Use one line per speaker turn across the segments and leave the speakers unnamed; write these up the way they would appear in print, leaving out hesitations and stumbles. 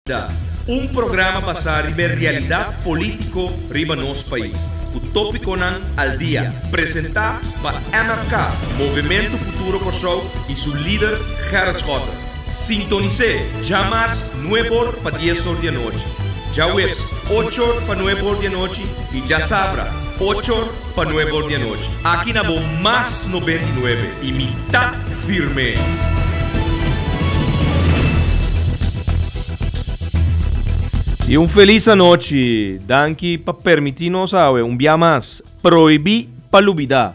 Ta un programa basá riba e realidat polítiko riba nos pais, ku tópikonan al dia, presentá pa MFK, Movementu Futuro Kòrsou, i su lider Gerrit Schotte. Sintonis'é djamars nueb'or pa dies'or di anochi, djaweps och'or pa nueb'or di anochi i djasabra och'or pa nueb'or di anochi. Aki na bo Mas 99 i mi ta firme! I un felis anochi. Danki pa permití nos awe un bia mas Prohibí pa Lubidá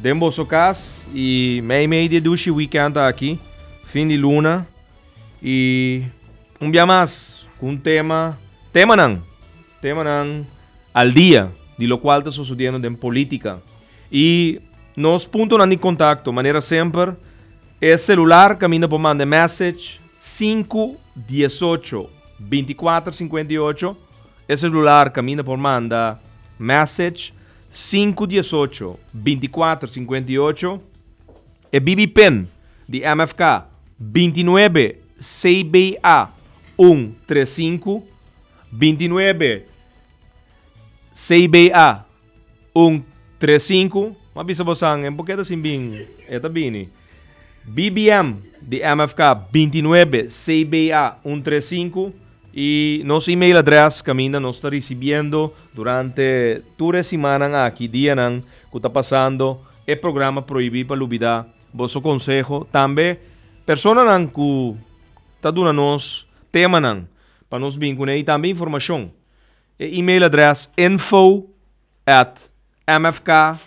den boso kas i mei mei di e dushi weekend aki, fin di luna. I un bia mas ku un tema, temanan, temanan al dia di lokual ta sosodiendo den polítika. I nos puntonan di kontakto, manera semper, e selular kaminda por manda e message sinku diesocho bintikuater sinkuenta i ocho, e selular kaminda por manda message sinku diesocho bintikuater sinkuenta i ocho, E BB Pen di MFK 29 CBA un tres sinku, 29 CBA un tres sinku, M'a bisa bosan en por ke ta sin bin e ta bini. BBM di MFK 29 CBA un tres sinku i nos email adres kaminda nos ta risibiendo durante tur e simannan aki, dianan ku ta pasando. E programa Prohibí pa Lubidá Boso Konseho tambe personanan ku ta duna nos temanan pa nos bin kuné i tambe informashon. E email adrès info at mfk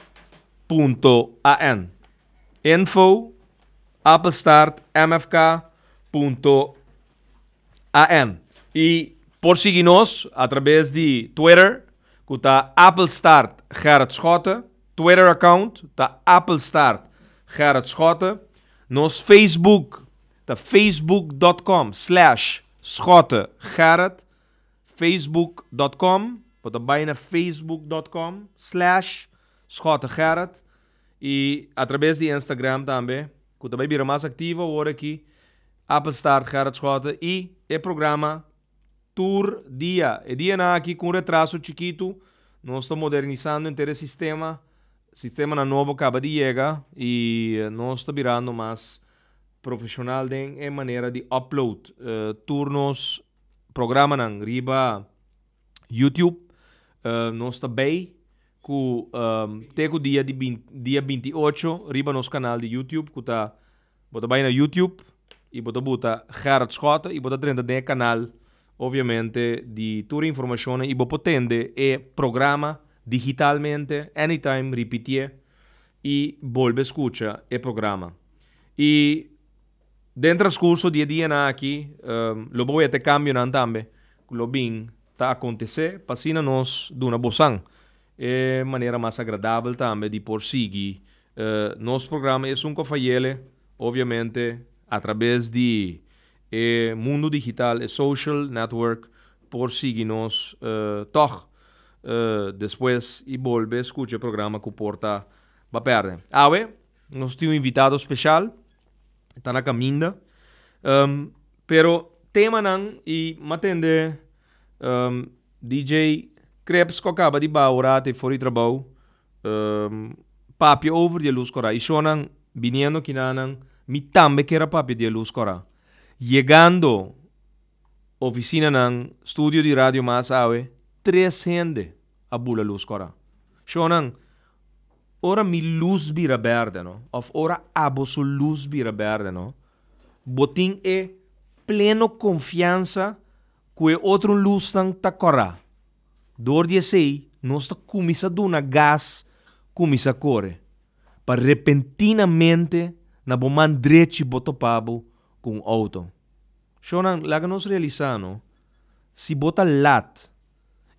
punto an info apenstaart mfk punto an I por sigui nos atrabes di Twitter ku ta apenstaart Gerrit Schotte. Twitter account ta Appelstaart Gerrit Schotte. Nos Facebook ta facebook dot com slash Schotte Gerrit. Facebook dot com, bo ta bai na facebook dot com slash Schotte Gerrit. I atrabes di Instagram tambe, ku ta bai bira mas aktivo awor aki, Appelstaart Gerrit Schotte i e programa Tur dia. E dianan aki ku un retraso chikitu, nos ta modernisando henter e sistema. Sistemanan nobo kaba di yega i nos ta birando mas profeshonal den e manera di upload tur nos programanan riba YouTube. Nos ta bay ku te ku dia di dia 28 riba nos kanal di YouTube ku ta Bo ta bai na YouTube y bo ta buta Gerrit Schotte y bo ta drenta den e canal obviamente di tur e informacionnan y bo por tende e programa digitalmente anytime ripitié y bolbe scucha e programa. Y den transcurso di e dianan aki lo bo weta e cambionan tambe cu lo bin ta acontece pa asina nos duna bosan e manera mas agradabel tambe di por sigui Nos programa Esun Ku Fayele, obviamente a traves di e mundu digital, e social network, por sigui nos tòg despues i bolbe skucha e programa ku por ta ba pèrdè. Awe nos tin un invitado speshal, e ta na kaminda, pero temanan i m'a tende DJ Krebs ku a kaba di baha un ratu ei for di trabou. Papia over di e lus kòrá. I shonnan biniendo kinanan, mi tambe kier a papia di e lus kòrá. Yegando ofisinanan, studio di Radio Mas awe, tres hende a bula lus kòrá. Shonnan, ora mi lus bira bèrdè no, òf ora abo su lus bira bèrdè no, bo tin e pleno konfiansa ku e otro lusnan ta kòrá. Dor di esei, nos ta kuminsá duna gas kuminsá kore, pa repentinamente na bo man drechi bo topa bo ku un outo. Shownan, laga nos realisá no, si bo ta lat,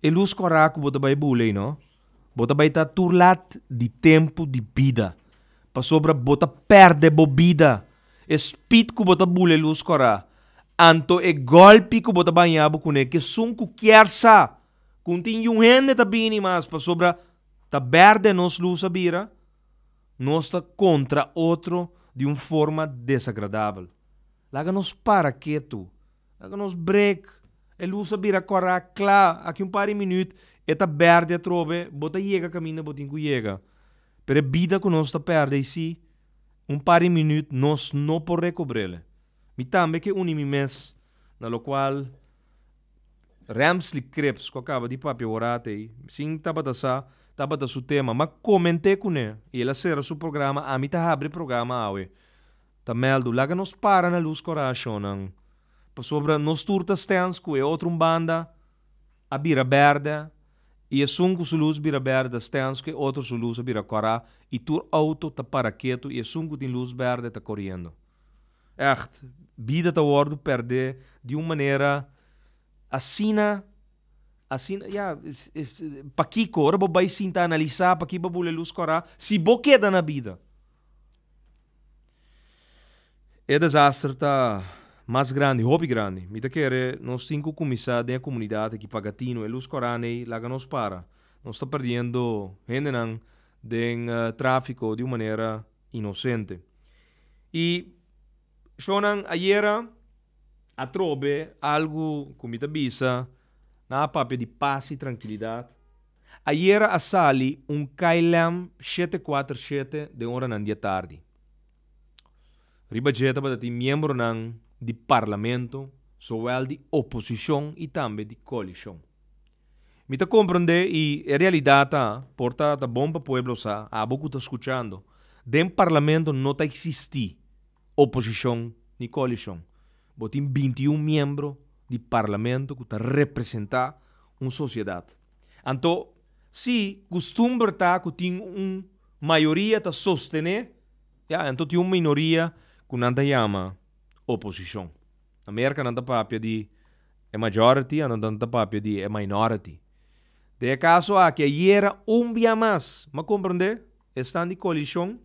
e lus kòrá ku bo ta bai bula ei no, bo ta bai ta tur lat di tempu di bida, pasobra bo ta pèrdè bo bida. E speed ku bo ta bula e lus kòrá, anto e gòlpi ku bo ta baña bo kuné, kesun ku kier sa ku un tin yun hende ta bini mas pasobra ta bèrdè nos lus a bira, nos ta kontra otro di un forma desagradabel. Laga nos para ketu, laga nos brek. E lus a bira kòrá kla. Aki un par di minüt e ta bèrdè atrobe, bo ta yega kaminda bo tin ku yega. Pero e bida ku nos ta pèrdè ei sí, un par di minüt nos no por rekobr'el. Mi tambe ke uni mi mes na lokual Ramsley Cripps ku a kaba di papia horat ei, sin tabata sa tabata su tema. M'a koment'é kuné i el a sera su programa, ami ta habri programa awe. Ta mèldu, laga nos para na lus korashonnan, pasobra nos tur ta stèns ku e otro un banda a bira bèrdè i esun ku su lus bira bèrdè ta stèns ku e otro su lus a bira kòrá i tur outo ta para ketu i esun ku tin lus bèrdè ta koriendo. Ègt, bida ta wòrdu pèrdè di un manera asina, asina, ya, pakiko? Ora bo bai sinta analisá pakiko bo bula e lus kòrá si bo keda na bida. E desaster ta mas grandi, hopi grandi. Mi ta kere nos tin ku kuminsá den e komunidat aki paga tinu. E lus kòrá nei laga nos para. Nos ta perdiendo hendenan den tráfiko di un manera inosente. I shownan ayera atrobe algu ku mi ta bisa nan a papia di pas i trankilidat. Ayera a sali un KLM 747 den oranan di atardi. Riba dje tabata tin miembronan di parlamento, zowel di oposishon i tambe di koalishon. Mi ta komprondé i e realidat ta, por ta ta bon pa pueblo sa, abo ku ta skuchando, den parlamento no ta eksistí oposishon ni koalishon. Bo tin 21 miembro di parlamento ku ta representá un sosiedat. Anto, si kustumber ta ku tin un mayoria ta sostené, ya, anto tin un minoria ku nan ta yama oposishon. Na Merka nan ta papia di e majority, anto nan ta papia di e minority. Den e kaso aki ayera un bia mas, m'a komprendé, esnan di koalishon,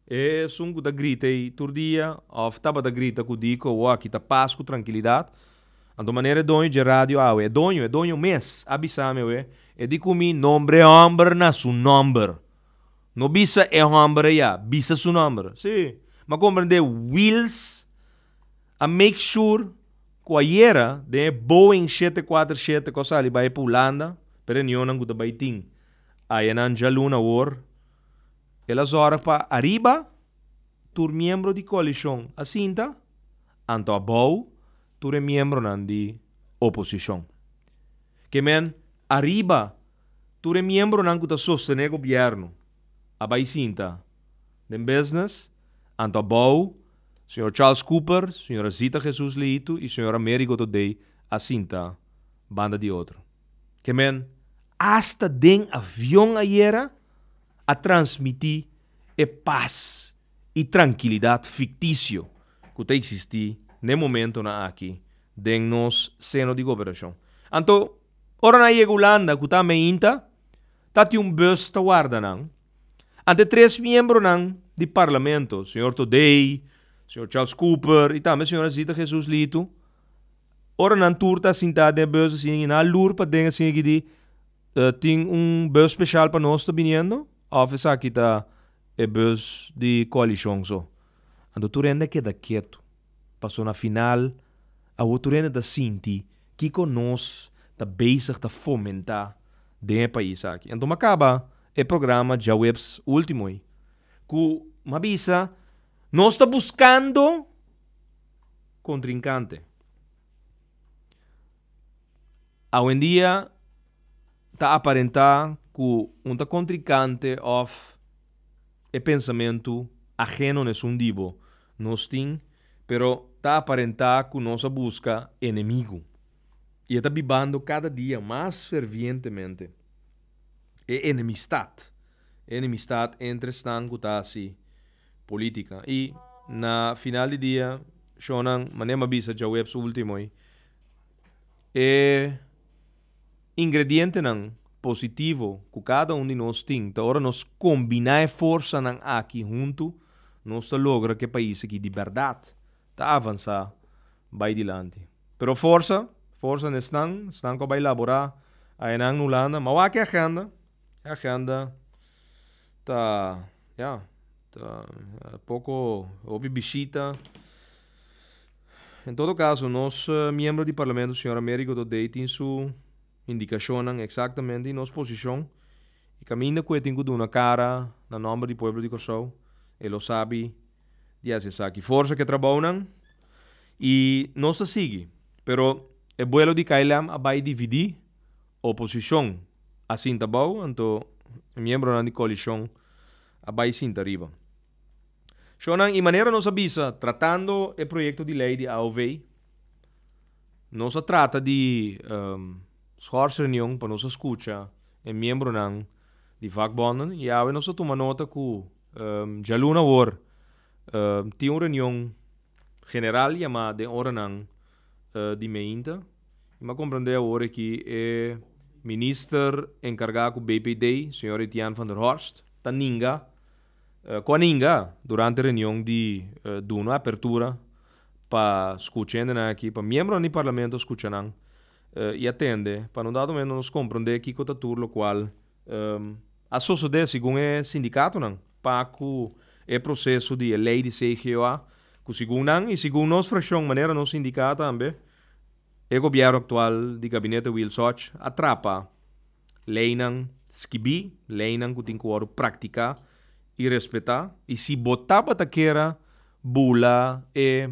esun ku ta grita ei tur dia òf tabata grita ku di ku awor aki ta pas ku trankilidat. Anto manera e doño dje radio awe, e doño, e doño mes a bisa mi awe, e di ku mi nombre e hòmber na su nòmber. No bisa e hòmber ayá, bisa su nòmber. Sí, m'a komprendé Wiels a make sure ku ayera den e Boeing 747 ku a sali bai pa Hulanda, pa e reunionnan ku ta bai tin ayanan djaluna awor, El a zòrg pa ariba tur miembro di koalishon a sinta, anto abou tur e miembronan di oposishon. Ke men, ariba tur e miembronan ku ta sostené gobièrnu a bai sinta den business, anto abou señor Charles Cooper, señora Zita Jesus Leito i señor Amerigo Todey a sinta banda di otro. Ke men, asta den avion ayera a transmití e pas i trankilidat fiktisio ku ta eksistí n'e momentonan aki den nos seno di goberashon. Anto, ora nan a yega Hulanda ku ta meinta, ta tin un bus ta warda nan. Ante tres miembronan di parlamento, señor Todey, señor Charles Cooper i tambe señora Zita Jesus Litu, ora nan tur ta sintá den e bus asin i nan a lur paden asin aki di, Tin un bus special pa nos ta biniendo of esaki ta e bus di coalicion so? Anto tur hende a keda ketu. Paso na final awor tur hende ta sinti kiko nos ta bezig ta fomenta den e pais aki. Anto m'a caba e programa djaweps ultimo ei cu m'a bisa nos ta buscando contrincante. Awendia ta aparentá ku un ta kontrinkante òf e pensamentu aheno na esun di bo nos tin, pero ta aparentá ku nos a buska enemigu. I e ta bibando kada dia mas fervientemente e enemistat, e enemistat entre esnan ku ta hasi polítika. I na final di dia, shonnan, manera mi a bisa djaweps último ei, E ingredientenan positivo ku kada un di nos tin ta ora nos kombiná e forsanan aki huntu, nos ta logra ku e pais aki di bèrdat ta avansá bai dilanti. Pero forsa, forsa na esnan, esnan ku a bai laborá ayanan na Hulanda. Ma wak e agenda, e agenda ta, ya, ta poko hopi bishita. En todo kaso, nos miembro di parlamento, señor Americo Thodé, tin su indikashonnan eksaktamente i nos posishon i kaminda ku e tin ku duna kara na nòmber di pueblo di Kòrsou, e lo sabi di hasi esaki. Forsa ku e trabounan i nos ta sigui. Pero e buelo di KLM a bai dividí oposishon a sinta abou, anto e miembronan di koalishon a bai sinta riba. Shownan, i manera nos a bisa tratando e proyekto di lei di AOV, nos a trata di schors reunion pa nos a skucha e miembronan di vakbonden i awe nos a tuma nota ku djaluna awor tin un reunion general yamá den oranan di meinta. I mi a komprendé awor aki e minister enkargá ku BPD, señor Etienne van der Horst, ta ninga Ku a ninga durante reunion di duna apertura pa skucha hendenan aki, pa miembronan di parlamento skucha nan i atende pa no dado momento nos komprende kiko ta tur lokual a sosode segun e sindikatonan pa ku e proseso di e lei di CGOA ku segun nan i segun nos frakshon manera nos indiká tambe e gobièrnu aktual di gabinete Wiels Hodge a trapa Leinan skibí, leinan ku tin ku wòrdu praktiká i respetá, i si bo tabata kera bula e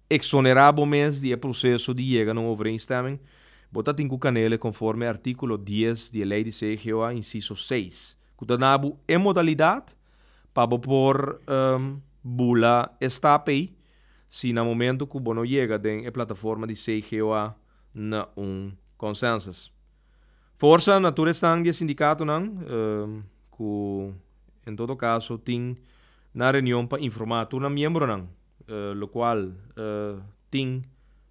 eksonerá bo mes di e proseso di yega na un overeenstemming, bo ta tin ku kanele konforme artíkulo dies di e lei di CGOA, insiso seis, ku ta duna bo e modalidat pa bo por bula e stap ei si na momento ku bo no yega den e plataforma di CGOA na un consensus. Forsa na tur esnan di e sindikatonan ku en todo kaso tin na reunion pa informá tur nan miembronan lokual tin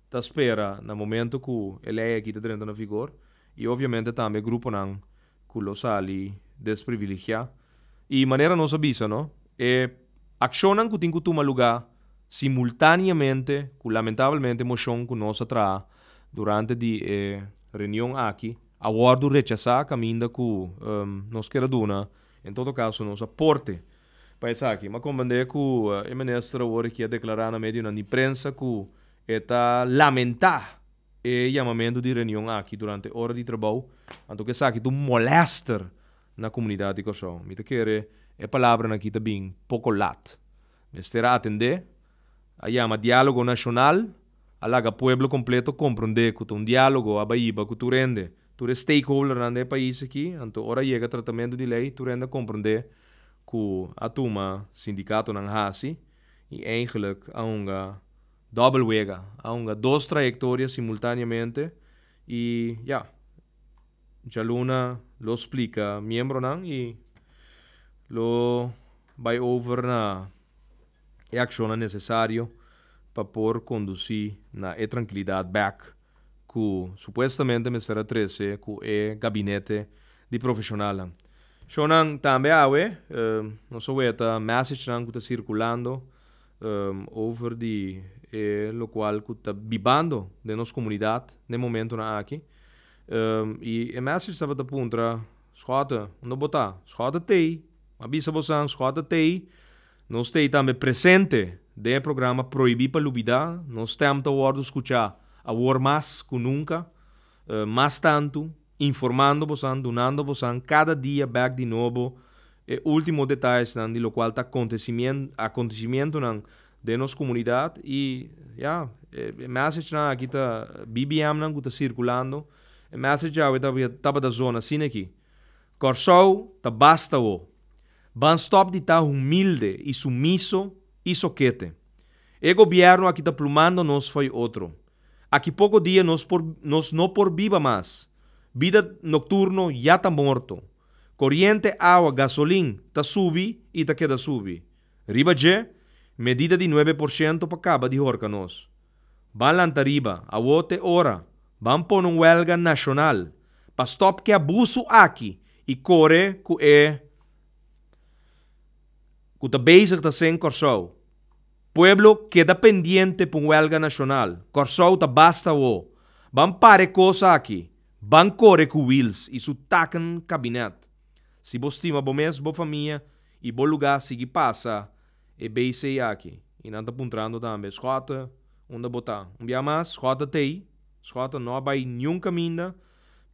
ta spera na momento ku e lei aki ta drenta na vigor i obviamente tambe gruponan ku lo sali desprivilegiá. I manera nos a bisa no e akshonnan ku tin ku tuma lugá simultaneamente ku lamentablemente moshon ku nos a traha durante di e reunion aki a wòrdu rechasá kaminda ku nos kier a duna en todo kaso nos aporte pa esaki. Mi a komprendé ku e minister awor aki a deklará na medionan di prensa ku e ta lamentá e yamamentu di reunion aki durante ora di trabou, anto ku esaki ta un molèster na komunidat di Kòrsou. Mi ta kere e palabranan aki ta bin poko lat. Mester a atendé, a yama diálogo nashonal, a laga pueblo kompleto komprondé ku ta un diálogo a bai hiba ku tur hende, tur e stakeholdernan den e pais aki, anto ora yega tratamentu di lei tur hende a komprondé ku a tuma sindikatonan hasi i eigenlik a hunga dòbel wega, a hunga dos trayektoria simultaneamente i ya. Djaluna lo splika miembronan i lo bai over na e akshonnan nesesario pa por kondusí na e trankilidat bèk ku supuestamente mester a trese ku e gabinete di profeshonalnan. Shownan tambe awe nos a weta messagenan ku ta sirkulando over di e lokual ku ta bibando den nos komunidat den momentonan aki. I e message tabata puntra, Schotte, unda bo ta? Schotte t'ei. M'a bisa bosan, Schotte t'ei. Nos t'ei tambe presente den e programa Prohibí pa Lubidá. Nos stèm ta wòrdu skuchá awor mas ku nunka. Mas tantu, informando bosan, dunando bosan kada dia bèk di nobo e último detayesnan di lokual ta akontesimientonan den nos komunidat i ya, e messagenan aki ta BBMnan ku ta sirkulando, e message awe tabata zona asina aki, Kòrsou ta basta wo. Ban stòp di ta humilde i sumiso i sokete. E gobièrnu aki ta plumando nos fo'i otro. Aki poko dia nos por nos no por biba mas. Bida nokturno ya ta morto. Koriente, awa, gasolin ta subi i ta keda subi. Riba dje, medida di 9% pa kaba di horka nos. Ban lanta riba, awo t'e ora, ban pone un wèlga nashonal pa stòp k'e abusu aki i kore ku e ku ta bezig ta sen Kòrsou. Pueblo keda pendiente p'un wèlga nashonal. Kòrsou ta basta awo. Ban para e kos aki. Ban kore ku Wiels i su taken kabinèt. Si bo stima bo mes, bo famia i bo lugá sigui pasa e BC aki. I nan ta puntrando tambe, Schotte, Unda bo ta. Un bia mas, Schotte t'ei. Schotte no a bai niun kaminda,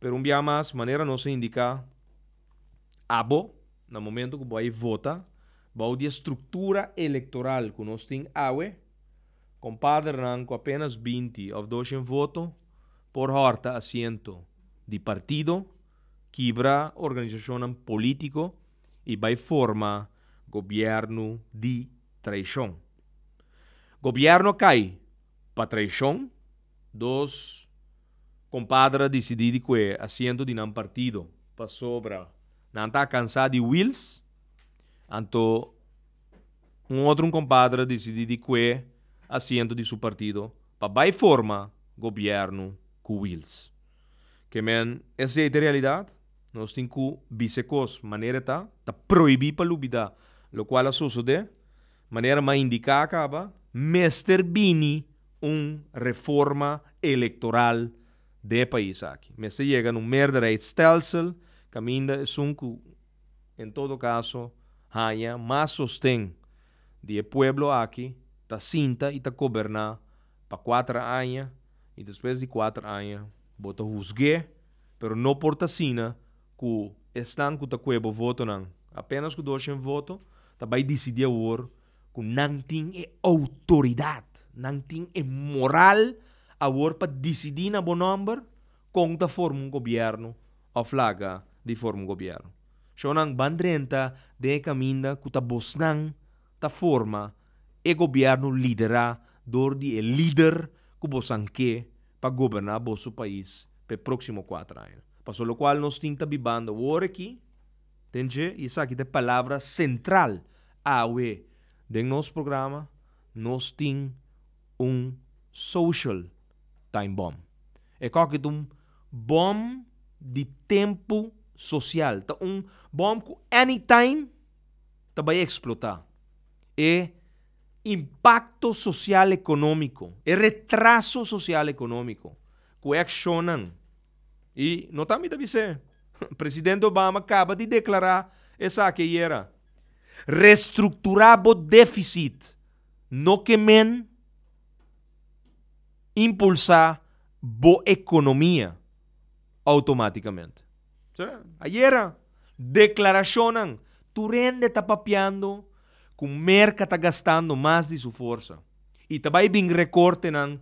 pero un bia mas, manera nos a indiká abo, na momento ku bo a vota, bou di e struktura elektoral ku nos tin awe, kompadernan ku apenas 20 òf 200 voto por hòrta asiento di partido, kibra organisashonnan polítiko i bai forma gobièrnu di traishon. Gobièrnu a kai pa traishon, dos kompadre a disidí di kue asiento di nan partido pasobra nan ta kansá di Wiels, anto un otro un kompadre a disidí di kue asiento di su partido pa bai forma gobièrnu ku Wiels. Ke men esei ta e realidat, nos tin ku bisa e kos manera e ta, ta prohibí pa lubidá lokual a sosodé. Manera m'a indiká kaba, mester bini un reforma elektoral den e pais aki. Mester yega na un meerderheidsstelsel kaminda esun ku en todo kaso haña mas sosten di e pueblo aki ta sinta i ta goberná pa kuater aña i despues di kuater aña bo ta husg'é, pero no por ta asina ku esnan ku ta kue bo votonan apenas ku 200 voto ta bai disidí awor ku nan tin e outoridat, nan tin e moral awor pa disidí na bo nòmber kon ta forma un gobièrnu òf laga di forma un gobièrnu. Shownan ban drenta den e kaminda ku ta bosnan ta forma e gobièrnu liderá dor di e lider ku bosan ke pa goberná boso pais pa e próksimo kuater aña. Pasobra lokual nos tin ta bibando awor aki den dje, i esaki ta e palabra sentral awe den nos programa, nos tin un social time bomb. E koki ta un bòm di tempu sosial, ta un bòm ku anytime ta bai eksplotá. E impakto sosial ekonómiko, e retraso sosial ekonómiko ku e akshonnan i no ta mi ta bis'é, Presidente Obama kaba di deklará esaki ayera, Restrukturá bo défisit no ke men impulsá bo ekonomia outomátikamente. Ayera, deklarashonnan, tur hende ta papiando ku Merka ta gastando mas di su forsa i ta bai bin rekortenan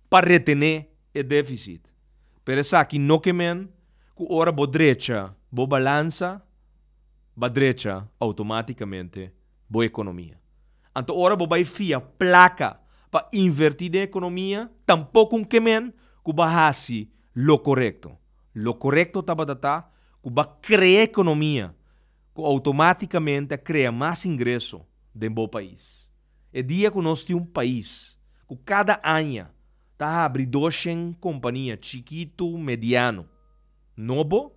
pa retené e défisit. Pero esaki no ke men ku ora bo drecha bo balansa, ba drecha outomátikamente bo ekonomia. Anto ora bo bai fia plaka pa invertí den ekonomia, tampoko un ke men ku bo a hasi lo korekto. Lo korekto tabata ta ku bo a krea ekonomia ku outomátikamente a krea mas ingreso den bo pais. E dia ku nos tin un pais ku kada aña ta habri 200 kompania chikitu, mediano, nobo,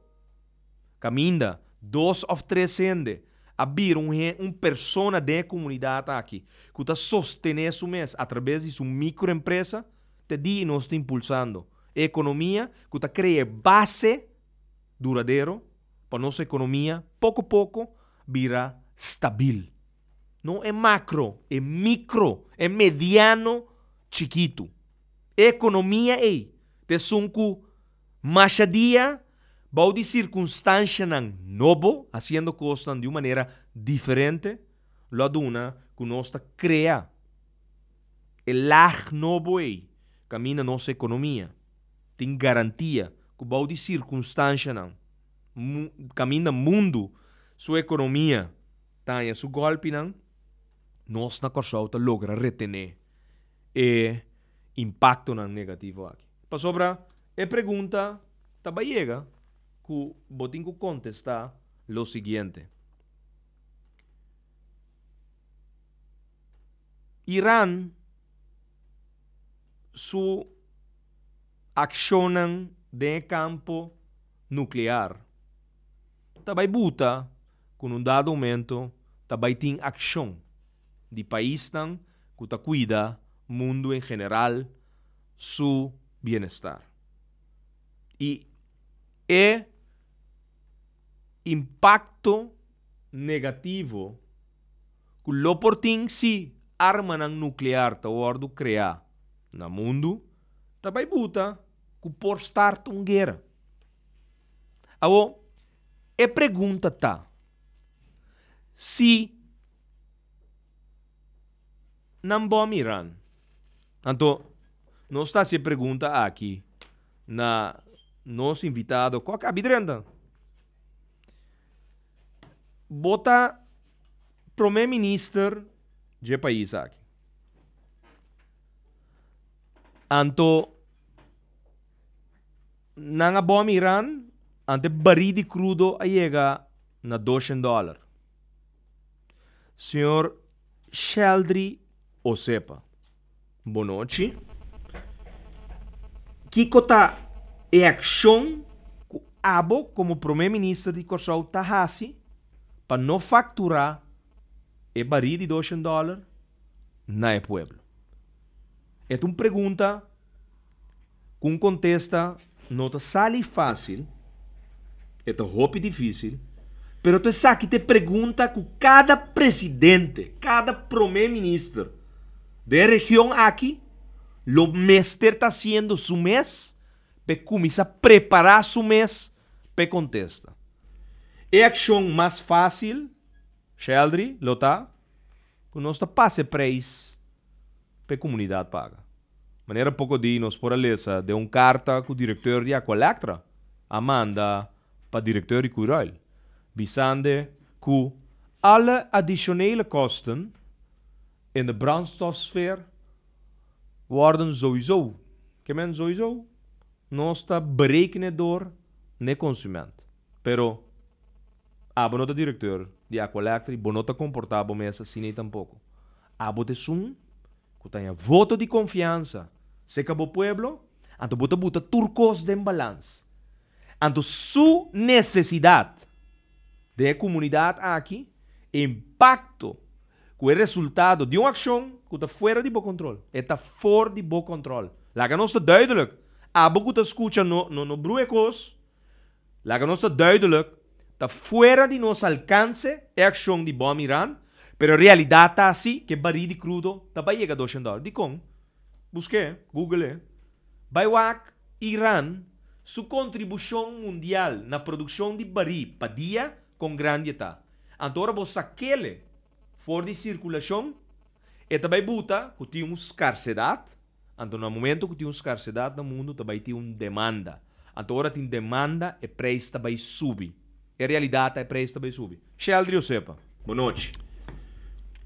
kaminda dos òf tres hende a bira un un persona den e komunidat aki ku ta sostené su mes atrabes di su mikroempresa, te dia nos ta impulsando e ekonomia ku ta krea e base duradero pa nos ekonomia poko poko bira stabil. No e makro, e mikro, e mediano chikitu. E ekonomia ei ta esun ku masha dia bou di sirkunstanshanan nobo, hasiendo kosnan di un manera diferente, lo a duna ku nos ta krea e lag nobo ei kaminda nos ekonomia tin garantia ku bou di sirkunstanshanan kaminda mundu su ekonomia ta haña su gòlpinan, nos na Kòrsou ta logra retené e impaktonan negativo aki. Pasobra e pregunta ta bai yega ku bo tin ku kontestá lo siguiente. Iran su akshonnan den e kampo nuklear ta bai buta ku na un dado momento ta bai tin akshon di paisnan ku ta kuida mundu en general su bienestar. I e impakto negativo ku lo por tin si armanan nuklear ta wòrdu kreá. na mundu ta bai buta ku por start un guera. Awo, e pregunta ta, si nan bom Iran? Anto, nos ta hasi e pregunta aki na nos invitado ku a kabi drenta. Bo ta prome minister dje pais aki. Anto nan a bom Iran, anto e barí di krudo a yega na doshen dòler. Señor Sheldry Osepa, bonochi. Kiko ta e akshon ku abo komo Prome Minister di Kòrsou ta hasi pa no fakturá e barí di doshen dòler na e pueblo? E ta un pregunta ku un kontesta no ta sali fásil, e ta hopi difísil, pero ta esaki ta e pregunta ku kada presidente, kada prome minister den e region aki lo mester ta hasiendo su mes pa e kuminsá prepará su mes pa e kontesta. E akshon mas fásil, Sheldry, lo ta ku nos ta pasa e preis pa e komunidat paga. Manera poko di nos por a lesa den un karta ku direkteur di Aqualectra a manda pa direkteur di Curoil, bisande ku alle additionele kosten in de brandstofsfeer worden sowieso, ke men sowieso, nos ta berekene door n'e konsument. Pero abo no ta direkteur di Aqualectra i bo no ta komportá bo mes asina ei tampoko. Abo ta esun ku ta haña voto di konfiansa serka bo pueblo, anto bo ta buta tur kos den balans. Anto su nesesidat den e komunidat aki, e impakto ku e resultado di un akshon ku ta fuera di bo kontrol, e ta for di bo kòntròl. Laga nos ta duidelik, abo ku ta skucha no no no brua e kos, Laga nos ta duidelijk, ta fuera di nos alkanse e akshon di bòm Iran, pero e realidat ta asi ku e barí di krudo ta bai yega doshen dòler. Dikon? Busk'é, Google-e. Bai wak Iran su kontribushon mundial na produkshon di barí pa dia kon grandi e ta. Anto ora bo sak'ele for di sirkulashon, e ta bai buta ku tin un skarsedat. Anto na momento ku tin un skarsedat na mundu ta bai tin un demanda. Anto ora tin demanda e preis ta bai subi. E realidat ta e preis ta bai subi. Sheldry Osepa, bonochi.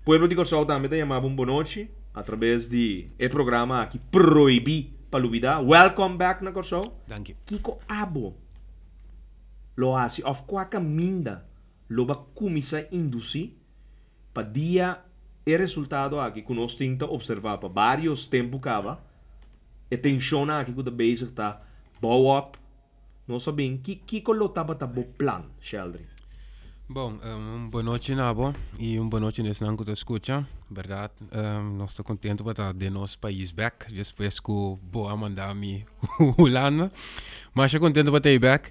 Pueblo di Kòrsou tambe ta yama bo un bonochi atrabes di e programa aki Prohibí pa Lubidá. Welcome back na Kòrsou.
Danki.
Kiko abo lo hasi òf kua kaminda lo ba kuminsá indusí Pa dia e resultado aki ku nos tin ta observá pa vários tempu kaba, e tenshonnan aki ku ta bezig ta bou op, nos a bin ki kiko lo tabata bo plan, Sheldry?
Bon, un bonochi na bo i un bonochi na esnan ku ta skucha. Bèrdat, nos ta kontentu pa ta den nos pais bèk despues ku bo a manda mi Hulanda. Masha kontentu pa ta ei bèk.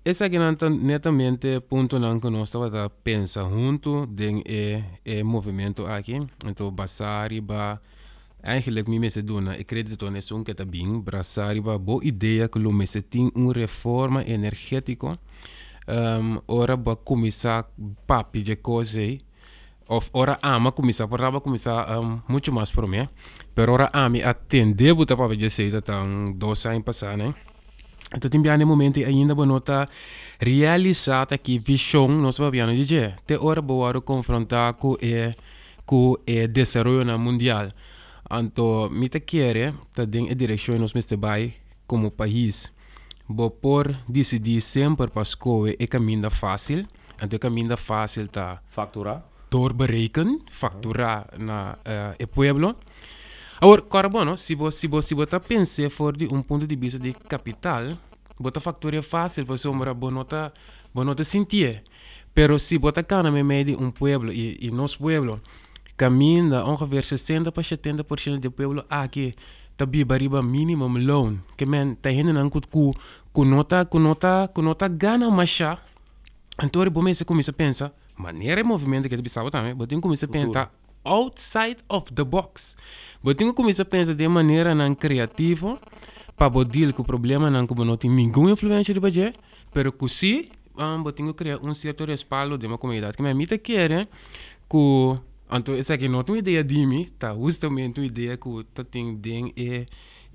Esakinan ta netamente puntonan ku nos tabata pensa huntu den e e movimento aki. Anto basá riba eigenlijk mi mester duna e kredito na esun ke ta bin brasá riba bo idea ku lo mester tin un reforma energetiko. Ora bo a kuminsá papia dje kos ei òf ora ami a kuminsá por tabata kuminsá muchu mas promé pero ora ami a tende bo ta papia dje esei ta ta un dos aña pasá ne. Anto tin bia na e momento ei ainda bo no ta realisá ta ki vishon nos ta papiando di dje. Te ora bo wòrdu konfrontá ku e ku e desaroyonan mundial. Anto mi ta kere ta den e direkshon nos mester bai komo pais. Bo por disidí semper pa skohe e kaminda fásil. Anto e kaminda fásil ta.
Fakturá.
Doorbereken, fakturá na e pueblo. Awor, kòrda bo no, si bo, si bo, si bo ta pens'é for di un punto di bista di kapital, bo ta faktur'é fásil pasobra bo no ta, bo no ta sintié. Pero si bo ta kana meimei di un pueblo, i, i nos pueblo, kaminda ongeveer sesenta pa shetenta por shento di e pueblo aki ta biba riba minimum loon, ke men ta hendenan ku, ku, ku no ta, ku no ta, ku no ta gana mashá, anto bo mester kuminsá pensa, manera e movimento ke ta bisa bo tambe, bo tin kuminsá pensa. outside of the box. Bo tin ku kuminsá pensa den maneranan kreativo pa bo deal ku problemanan ku bo no tin ningun influensha riba dje, pero ku si bo tin ku krea un sierto respaldo den bo komunidat. Keme mi ta kere ku, anto esaki no ta un idea di mi, ta hustamente un idea ku ta tin den e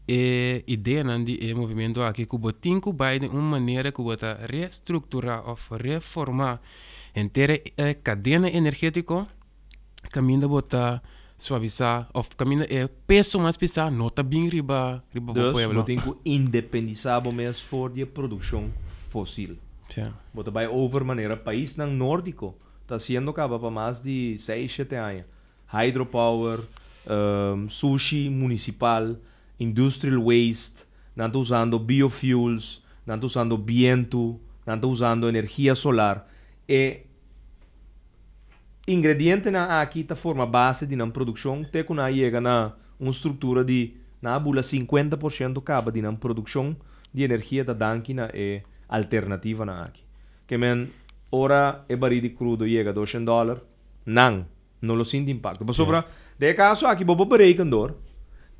e ideanan di e movimento aki ku bo tin ku bai den un manera ku bo ta restrukturá òf reformá henter e kadena energétiko kaminda bo ta suavisá òf kaminda e peso mas pisá no ta bin riba riba bo
Dus,
pueblo.
bo tin ku independisá bo mes for di e produkshon fosil. Bo ta bai over manera paisnan nórdiko ta hasiendo kaba pa mas di seis, shete aña. Hydropower, sushi municipal, industrial waste, nan ta usando biofuels, nan ta usando bientu, nan ta usando energia solar. E ingredientenan aki ta forma base di nan produccion te cu nan a yega na un structura di nan a bula 50% caba di nan produccion di energia ta danki na e alternativanan aki. Ke men ora e bari di crudo yega 200 dollar, nan no lo sinti impacto. Pasobra den e caso aki bo por bereken door,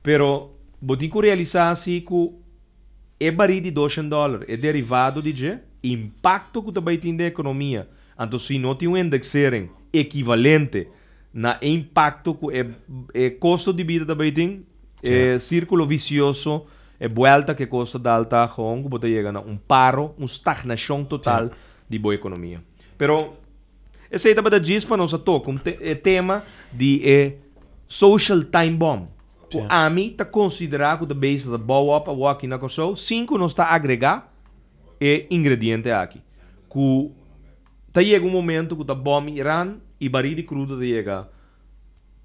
pero bo tin cu realisa si cu e bari di 200 dollar, e derivado di dje, impacto cu ta bay tin den economia, anto si no tin un indexering equivalente na e impacto cu e costo di bida ta bay tin, e circulo vicioso, e buelta cu e cos ta dal ta gewoon cu bo ta yega na un paro, un stagnacion total di bo economia. Pero Esei tabata djis pa nos a toka un e tema di e social time bomb ku ami ta konsiderá ku ta bezig ta bou op awor aki na Kòrsou sin ku nos ta agregá e ingrediente aki ku ta yega un momento ku ta bòm Iran i barí di krudo ta yega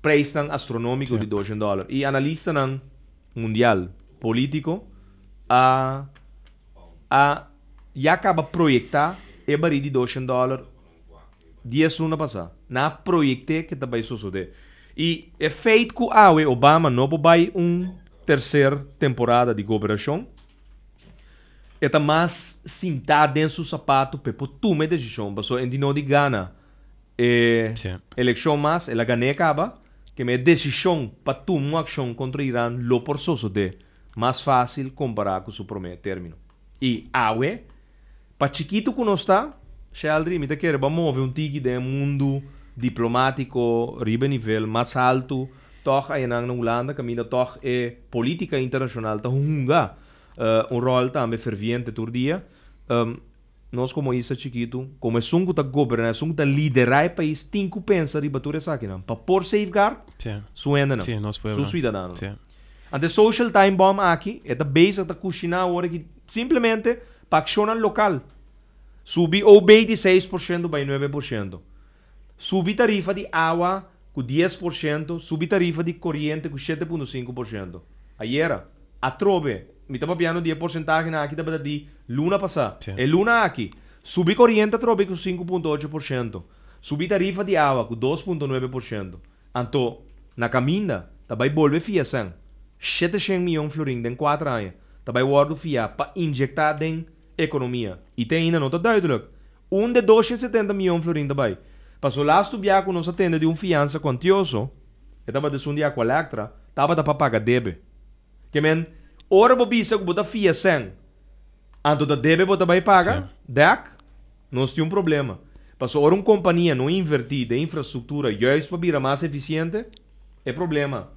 preisnan astronómiko di 200 dòler i analistanan mundial polítiko a a ya kaba proyektá e barí di 200 dòler 10 luna pasá. Nan a proyekt'é ke ta bai sosodé. I e feit ku awe Obama no por bai un terser temporada di gobernashon, e ta mas sintá den su sapatu p'e por tuma e desishon, pasobra e no di gana e elekshon mas, el a gan'é kaba, keme e desishon pa tuma un akshon kontra Iran lo por sosodé mas fásil kompará ku su promé término. I awe, pa chikitu ku nos ta, Sheldry, mi ta kere bo a move un tiki den e mundu diplomátiko riba e nivel mas haltu tòg ayanan na Hulanda kaminda tòg e polítika internashonal ta hunga un ròl tambe ferviente tur dia. Nos komo isla chikitu, komo esun ku ta goberná, esun ku ta liderá e pais tin ku pensa riba tur esakinan pa por safeguard su hendenan, su suidadanonan. Anto e social time bomb aki e ta bezig ta kushiná awor aki simplemente pa akshonnan lokal. Subi OB di 6% bai 9%. Subi tarifa di awa ku 10%, subi tarifa di koriente ku 7.5%. Ayera, atrobe, mi ta papiando di e porsentahenan aki tabata di luna pasá. E luna aki, subi koriente atrobe ku 5.8%, subi tarifa di awa ku 2.9%. Anto, na kaminda, ta bai bolbe fia sèn, 700 mion florin den kuater aña, ta bai wòrdu fiá pa injektá den ekonomia. I te ainda no ta duidelijk unda e 270 mion florin ta bai. Paso lastu bia ku nos a tende di un fiansa kuantioso, e tabata esun di Aqualectra, tabata pa paga debe. Ke men, ora bo bisa ku bo ta fia sèn, anto ta debe bo ta bai paga? Dèk, nos tin un problema. Paso ora un kompania no invertí den infrastruktura juist pa bira mas efisiente, e problema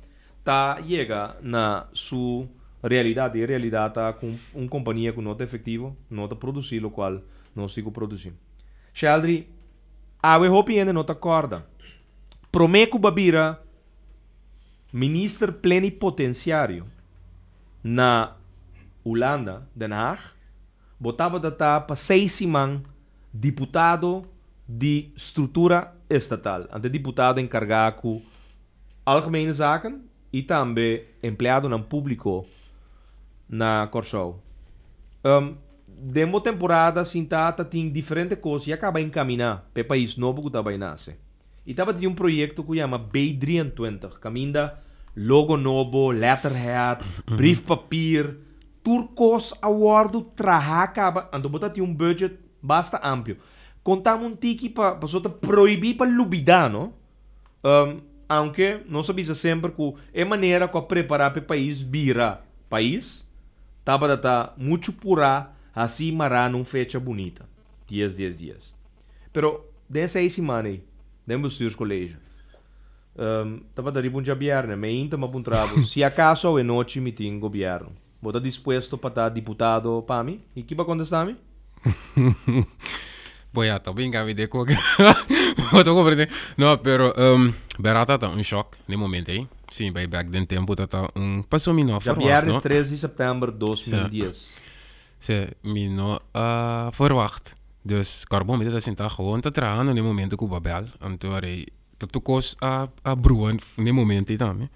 ta yega na su realidat. I e realidat ta ku un kompania ku no ta efektivo no ta produsí lokual nos tin ku produsí. Sheldry, awe hopi hende no ta kòrda. Promé ku bo a bira Minister plenipotenciario na Hulanda, Den Haag, bo tabata ta pa seis siman diputado di strutura estatal, ante diputado encarga cu Algemene Zaken y tambe empleadonan publico na Corsou. Den bo temporada sinta ta tin diferente cos ya caba encamina p'e pais nobo cu ta bay nace. I tabatin un proyekto ku yama B23, kaminda logo nobo, letterhead, briefpapier, tur kos a wòrdu trahá kaba, anto bo ta tin un budget basta amplio. Konta mi un tiki pa, pasobra ta prohibí pa lubidá, no? Aunke nos a bisa semper ku e manera ku a prepará pa e pais bira pais tabata ta muchu purá hasi mará na un fecha bunita, dies dies dies. Pero den esei siman ei, den bestuurscollege, tabata riba un djabièrnè, meinta mi a puntra bo, si akaso awenochi mi tin gobièrnu, bo ta dispuesto pa ta diputado pa mi? I ki bo a kontestá mi?
Bo ya ta brinca mi de koke. Bo ta comprende? No, pero um, berdad ta un shock den momento ei. Si, bai back den tempo ta ta un paso mi no verwacht,
Djabièrnè
no?
3 di sèptèmber 2010.
Si, mi no a verwacht. Dus kòrbon mi ta sinta gewoon ta trahando den momento ku bo a bèl. Anto arei ta tur kos a a brua den momento ei tambe.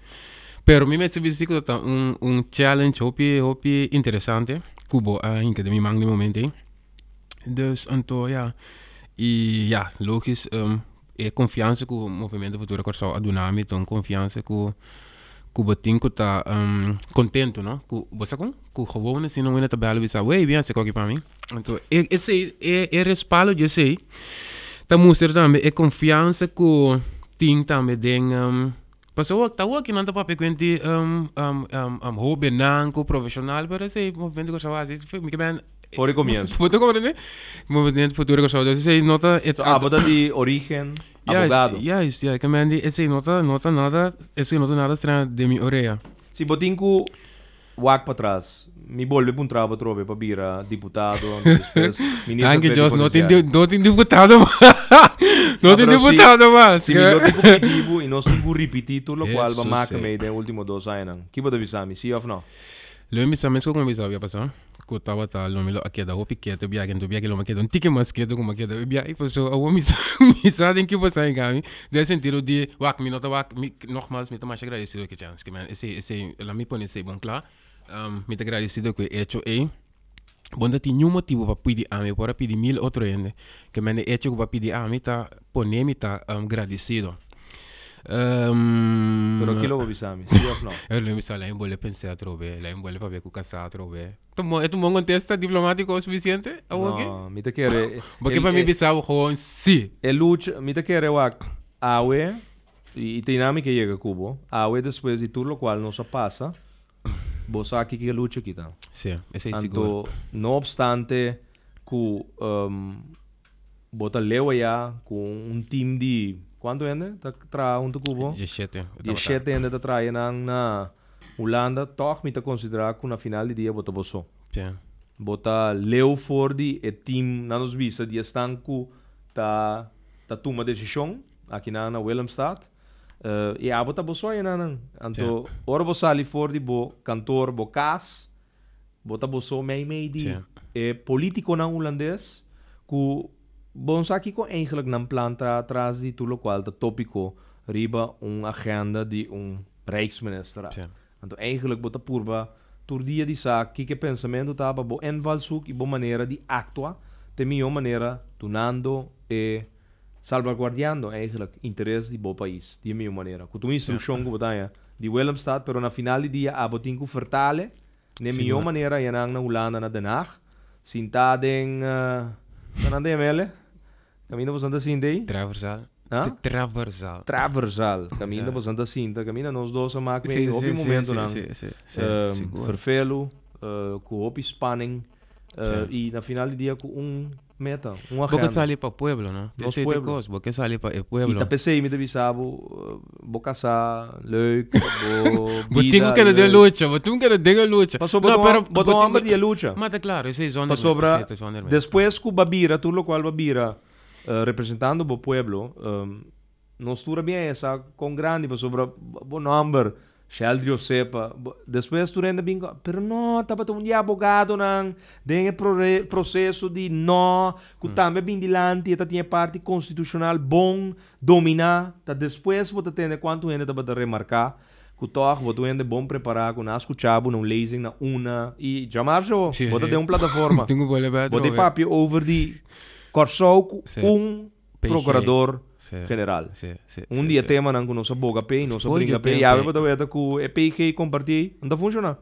Pero mi mester bisa ku ta ta un un challenge hopi hopi interesante ku bo a hinka den mi man den momento ei. Dus anto ya i ya logis e konfiansa ku Movimiento Futuro Kòrsou a duna mi ta un konfiansa ku ku bo tin ku ta kontentu no ku bo sa kon ku gewoon asina un hende ta bèl bisa wey bin hasi koki pa mi anto e esei e e respaldo di esei ta mustra tambe e konfiansa ku tin tambe den pasobra ta awor nan ta papia kuenti hobennan ku profeshonal pero esei Movimiento Kòrsou a hasi mi ke men
For di komienso.
Bo ta komprende? Movimiento Futuro Kòrsou esei no ta
Abo ta di origen Abogado.
Juist, ja, ik meen die, esei no ta, no ta nada, esei no ta nada straño den mi orea.
Si bo tin ku wak patras, mi bolbe puntra bo atrobe pa bira diputado, anto despues minister
Danki Dios, no tin, no tin diputado mas. No tin diputado mas.
Si mi no tin ku pidi bo i nos tin ku ripiti tur lokual bo a maka mei den e ultimo dos añanan, ki bo ta bisa mi, si òf no?
Lo mi bisa mesco como mi bisa habia pasá, cu tabata lo mi lo a keda hopi keto biaha, enton biaha lo mi a keda un tiki mas keto cu mi a keda e biaha, pasobra awor mi sa mi sa den ki pasá en cambio, den e sentido di wak mi no ta wak, mi nogmaals mi ta masha agradecido cu e chance cu mi a esey esey laat mi pone esey bon cla, mi ta agradecido cu e hecho ey, bo no ta tin niun motibo pa pidi ami, bo por a pidi mil otro hende, ke men e hecho cu bo a pidi ami ta pone mi ta gradecido.
Pero kilo bo bisa mi, sí of no?
Lo mi sa lain bole pensé atrobe, lain bole papia ku kasá atrobe. Ta bon, e ta un bon kontesta diplomátiko sufisiente awoki?
No, mi ta kere.
Bo ke pa mi bisa bo gewoon sí.
E lucha, mi ta kere wak awe, i te inami ke yega ku bo, awe despues di tur lokual nos a pasa, bo sa kiko e lucha aki ta.
Sí, esei sigur.
Anto, no opstante ku Bo ta leu aya ku un team di kuantu hende ta traha huntu ku bo?
Diesshete.
Diesshete hende ta traha nan na Hulanda. Tòg mi ta konsiderá ku na final di dia bo ta bo so.
Sí.
Bo ta leu for di e team, nan nos bisa, di esnan ku ta ta tuma desishon akinan na Willemstad. I abo ta bo so ayanan. Anto ora bo sali for di bo kantor, bo kas, Bo ta boso mei mei di e politiconan Hulandes cu bo no sa kico eigenlijk nan plan ta tras di tur locual ta topico riba un agenda di un Rijksminister. Anto eigenlijk bo ta purba tur dia di sa kico e pensamento ta pa bo invalshoek y bo manera di actua ta e miho manera dunando e salvaguardiando eigenlijk interes di bo pais di e miho manera. Cu ta un instruccion cu bo ta haña di Willemstad, pero na final di dia abo tin cu vertale n'e miho manera yanan na Hulanda na Den Haag, sinta den, con nan ta yama ele? Caminda boso nan ta sinta ei?
Traversaal. Traversaal.
Traversaal. Caminda boso nan ta sinta, caminda nos dos a mak mee hopi momentonan vervelu, cu hopi spanning y na final di dia cu un meta, un
Bo ke
agenda.
sali pa pueblo, no?
Nos
Esei ta e
pueblo.
kos, bo ke sali pa e
I
pueblo.
ta p'esei mi ta bisa bo, bo kasá leuk, bo
Bo tin ku
bida
keda den
leuk.
lucha, bo tin ku keda den e lucha.
Pasobra
No,
bo
pero
ta bo
bo
ta un
tin
hòmber
ku
di e lucha.
Ma ta klaro, esei zonder mi,
Pasobra
esei ta zonder mi.
despues ku bo a bira tur lokual bo a bira representando bo pueblo, Nos tur a bien esa con grandi pasobra bo nomber Sheldry Osepa despues tur hende a bin pero no tabata un di e abogadonan den e proceso di no cu tambe a bin dilanti e ta tin e parti constitucional bon domina ta despues bo ta tende cuanto hende tabata remarca cu toch bo ta un hende bon prepara cu nan a scucha bo na un lezing na una y djamarshi bo ta den un plataforma bo ta papia over di Corsou cu un Procurador General. Un di e temanan ku nos a boga p'e i nos a bringa p'e, yawe bo ta weta ku e PG kompartí ei no ta funshoná.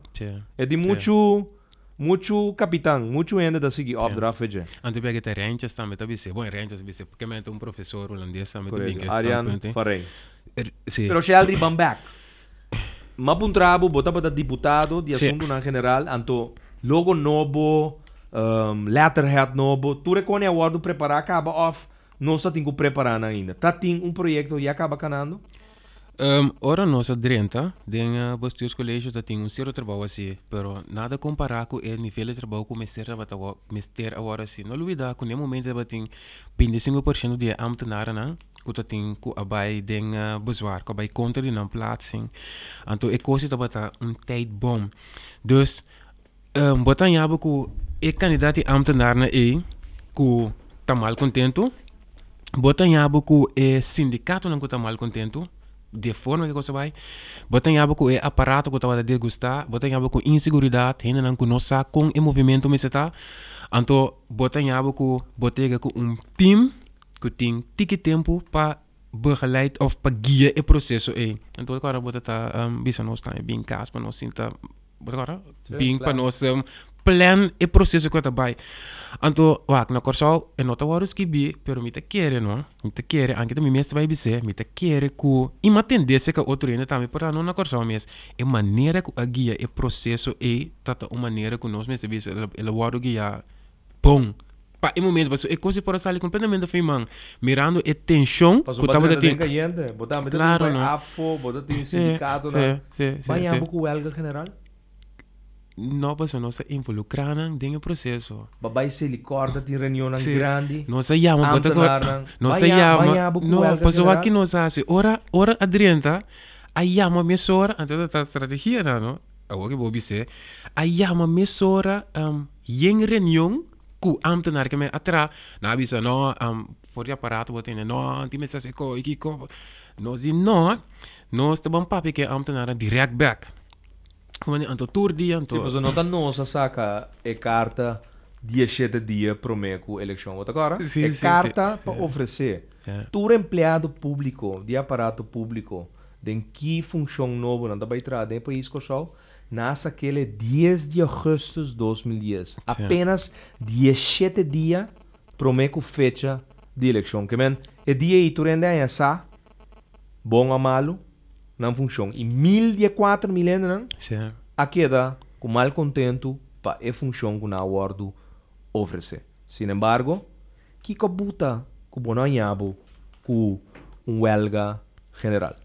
E tin muchu, muchu kapitan, muchu hende ta sigui opdracht fe dje.
Anto bia ke ta Rentjes tambe ta bis'é. Bon, Rentjes ta bis'é porque mi ta un profesor hulandes tambe ta bin
Korekto,
ke
Arjan
standpunt ei.
van Rijn.
Si.
Pero Sheldry ban bek. M'a puntra bo, bo tabata diputado di Asuntunan General, anto logo nobo, letterhead nobo, tur e kone a wòrdu prepará kaba òf nos ta tin ku prepará nan ainda? Ta tin un proyekto ya kaba kanando?
Ora nos a drenta den Bestuurscollege ta tin un sierto trabou así, pero nada kompará ku e nivel di trabou ku mester tabata mester a wòrdu así. No lubidá ku na e momento tabatin 25% di e ámtenarnan ku ta tin ku a bai den bezwaar, ku a bai kontra di nan plaatsing. Anto e kos ei tabata un tijdbom. Dus bo ta haña bo ku e kandidat di ámtenarnan ei ku ta mal kontentu, bo ta haña bo ku e sindikatonan ku ta mal kontentu di e forma ku e kos a bai, bo ta haña bo ku e aparato ku tabata disgustá, bo ta haña bo ku inseguridat, hendenan ku no sa kon e movimentu mester ta. Anto bo ta haña bo ku bo ta yega ku un tim ku tin tiki tempu pa begeleid of pa guia e proseso ei. Anto ora bo ta ta bisa nos tambe bin kas pa nos sinta, bo ta kòrda? Bin pa nos plan e proseso ku ta bai. Anto wak na Kòrsou e no ta wòrdu skibí pero mi ta kere no, mi ta kere anke ta mi mes ta bai bis'é, mi ta kere ku i mi a tende serka otro hende tambe por ta no na Kòrsou mes, e manera ku a guia e proseso ei ta ta un manera ku nos mester bisa el a wòrdu guiá bon pa e momento pasobra e kos ei por a sali kompletamente for mi man mirando e tenshon
Pasobra
ku
bo a
tabata
drenta den
tin.
kayente, bo tambe ta tin
Klaro
bai
no.
APFO, bo ta tin
Sí,
sindikatonan.
sí, sí, sí,
Baña
sí.
bo ku wèlga general?
No, pasobra nos ta involukrá nan den e proseso.
Bo bai Selikor ta tin reunionnan
Sí.
grandi,
Nos a yama, bo ta kor,
ámtenarnan.
nos a
Baña,
yama,
baña bo ku
no,
wèlga
pasobra wak
general?
ki nos a hasi, ora, ora a drenta, a yama mesora, anto ta ta strategia nan no, awor ke bo bis'é, a yama mesora Yen reunion ku ámtenar ke men a traha, nan a bisa no, for di aparato bo tene, no, tin mester hasi ko i kiko. Nos di no, nos ta ban papia ku e ámtenarnan dirèkt bèk. Anto tur dia anto.
Sí, pasobra no ta nos a saka e karta dieshete dia promé ku elekshon, bo ta kòrda?
Sí,
E
sí, sí.
karta pa ofresé tur empleado públiko di aparato públiko den ki funshon nobo nan ta bai traha den e pais Kòrsou, Nas aquel e dies di augustus 2010, apenas dieshete dia prome cu fecha di eleccion. Ke men, e dia ei tur hende haña sa, bon o malu, nan funcion. Y mil di e 4000 hendenan a keda cu mal contentu pa e funcion cu nan a wordu ofrece. Sin embargo, kico a buta cu bo no haña bo cu un welga general?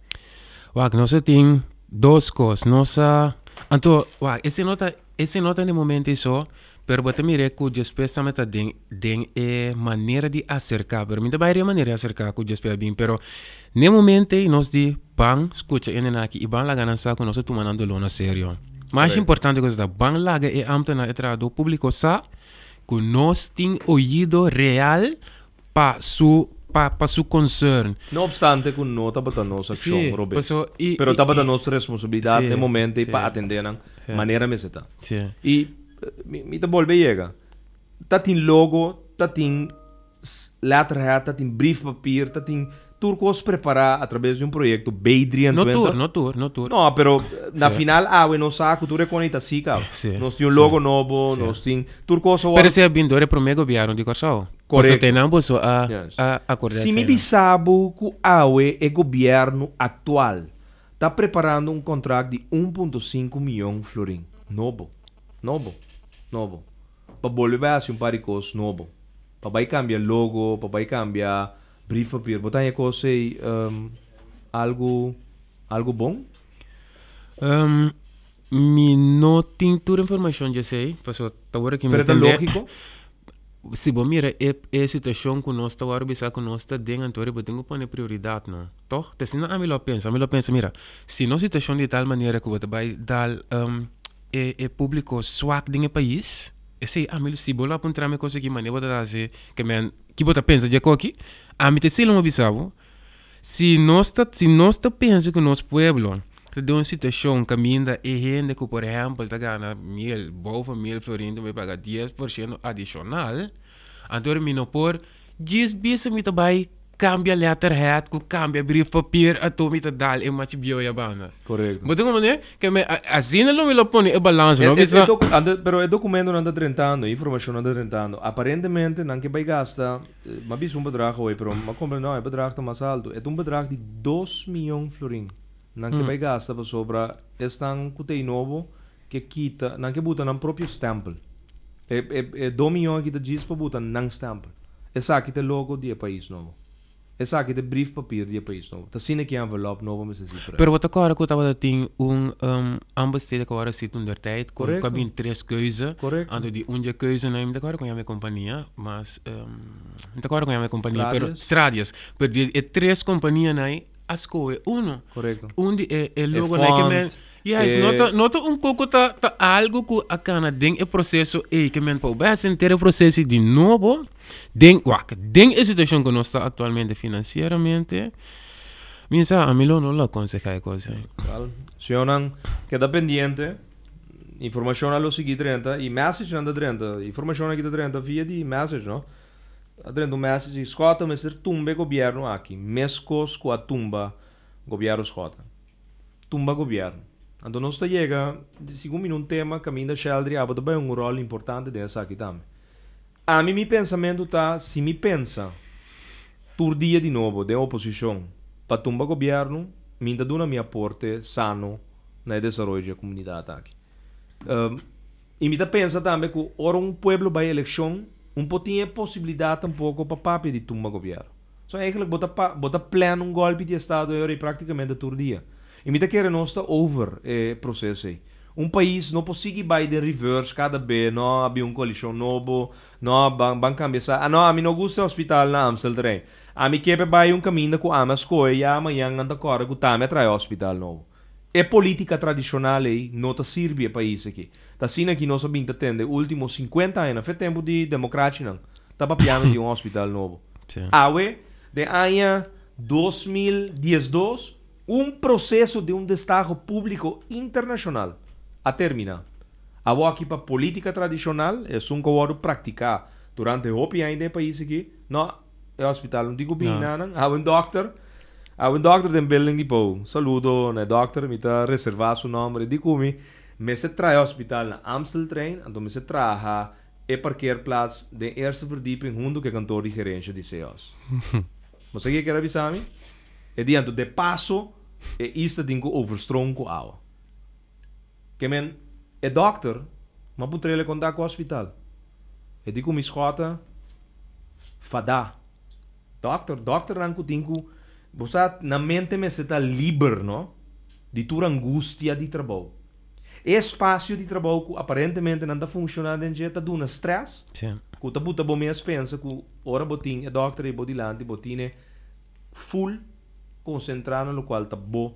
Wak, nos a tin dos kos. Nos a, anto, wak, ese no ta, ese no ta na e momento ei so, pero bo ta mira ku despues tambe ta den, den e manera di aserká. Pero mi ta bai riba e manera di aserká ku despues a bin, pero na e momento ei nos di ban skucha e nena aki i ban laga nan sa ku nos a tuma nan doló na serio. Mas importante ku esei ta ban laga e ámtenar, e trahadó públiko sa ku nos tin oido real pa su pa pa su concern.
No obstante cu no tabata nos accion
Sí,
robes,
paso i
pero
i
tabata nos responsabilidad
Sí,
n'e momento ei
sí.
pa atende nan
Sí.
manera mester ta.
Sí.
I mi mi ta bolbe yega. Ta tin logo, ta tin letterhead, ta tin briefpapier, ta tin tur cos prepara a traves di un proyecto B
No tur,
23.
no tur, no tur.
No, pero na
Sí.
final awe nos sa cu tur e con ei ta si caba.
Sí,
Nos tin un
sí,
logo nobo,
sí.
nos tin tur cos a
Pero
worde
esei a bin door e prome gobierno di Kòrsou.
Correcto.
Pasobra te nan boso a
Yes.
a acorda
Si mi
esei.
bisa bo cu awe e gobierno actual ta preparando un contract di 1.5 miyon florin nobo, nobo, nobo, pa bolbe bai haci un par di cos nobo, pa bai cambia logo, pa bai cambia briefpapier, bo ta haña cos ey algo, algo bon?
Mi no tin tur informacion dje esey, pasobra ta worde ki mi
Pero ta
tende.
logico?
Si bo mira e e situacion cu nos ta worde bisa cu nos ta den anto bo tin cu pone prioridad no, toch? Ta asina ami lo a pensa, ami lo a pensa mira, si nos situacion di tal manera cu bo ta bay dal e e publico swak den e pais, esey ami si bo lo a puntra mi cos aki mane bo ta haci ke men ki bo ta pensa dje koki, ami ta esey lo mi a bisa bo. Si nos ta si nos ta pensa ku nos pueblo ta den un situashon kaminda e hende ku por ehèmpel ta gana mil boven mil florin ta bai paga 10% adishonal, anto mi no por djis bisa mi ta bai. cambia letterhead, ku cambia briefpapier, ato mi ta dal e machi bieu ya banda.
Correcto.
Bo ta comprende? Ke me asina lo mi lo pone e balans,
E,
no
e, e
bisa.
docu- ande- pero e documentonan ta drentando, e informacionnan ta drentando. Aparentemente nan ke bai gasta, eh, m'a bisa un bedrag hoy, pero m'a comprende no, e bedrag ta mas alto. E ta un bedrag di dos miyon florin. Nan ke bai gasta pasobra esnan ku ta ei nobo ke kita, nan ke buta nan propio stempel. E, e, e dos miyon aki ta djis pa buta nan stempel. Esaki ta e logo di e pais nobo. Esaki ta e briefpapier di e pais nobo. Ta asina ki e envelop nobo mester si
Pero bo ta kòrda ku tabata tin un aanbesteding ku awor a sit un der tijd ku
Korekto.
a bin tres keuze.
Korekto.
Anto di un dje keuzenan mi ta kòrda ku yama e kompania mas mi ta kòrda ku yama e kompania pero
Stradius.
Stradius. Pero di e tres kompanianan a skohe uno.
Korekto.
Un di e
E
logonan ke men
font,
Juist, no
e
ta no ta un koko ta ta algu ku a kana den e proseso ei ke men pa bo bai hasi henter e proseso di nobo den wak den e situashon ku nos ta aktualmente finansieramente mi sa ami lo no lo akonsehá e kos ei.
Wèl, señornan keda pendiente, informashonnan lo sigui drenta i messagenan ta drenta, informashonnan aki ta drenta via di message no. A drenta un message di Schotten mester tumba e gobièrnu aki meskos ku a tumba gobièrnu Schotten. Tumba gobièrnu. Anto nos ta yega segun mi un tema kaminda Sheldry abo ta bai un ròl importante den esaki tambe. Ami mi pensamentu ta si mi pensa tur dia di nobo den oposishon pa tumba gobièrnu mi ta duna mi aporte sano na e desaroyo di e komunidat aki. I mi ta pensa tambe ku ora un pueblo bai elekshon un por tin e posibilidat tampoko pa papia di tumba gobièrnu. So eigenlijk bo ta pa bo ta plan un golpi di estado e ora ei praktikamente tur dia. I mi ta kere nos ta over e proseso ei. Un pais no por sigui bai den reverse kada be, no a bin un koalishon nobo, no ban ban kambia sa, ah no ami no gusta e hospital na Amstelterrein. Ami ke pa bai un kaminda ku ami a skohe ya mañan nan ta kòrda ku tambe a traha e hospital nobo. E politica tradicional ei no ta sirbi e pais aki. Ta asina ki nos a bin ta tende ultimo 50 añanan, fe tempo di democracianan, ta papiando di un hospital nobo. Awe, den aña 2012, un proceso di un destaho publico internacional a termina. Awo aki pa politica tradicional, esun cu a wordo practica durante hopi aña den e pais aki, no, e hospital no tin cu bini na nan. Awe un dokter, awe un dokter den building di pou. Saludo na e dokter, mi ta reserva su nomber. E di cu mi, mester traha e hospital na Amsteltrein, anto mester traha e parkeerplaats den eerste verdieping hunto cu e kantoor di gerencia di CEOS. Bo sa kico e kier a bisa mi? E di anto de paso e isla tin cu overstroom cu awa. Ke men e dokter m'a puntr'el kon ta ku hospital. E di ku mi skòta fadá. Dokter, dokternan ku tin ku, bo sa nan mente mester ta liber no, di tur angustia di trabou. E espasio di trabou ku aparentemente nan ta funshoná den dje ta duna strès, ku ta buta bo mes pensa ku ora bo tin e dokter ei bo dilanti bo tine full konsentrá na lokual ta bo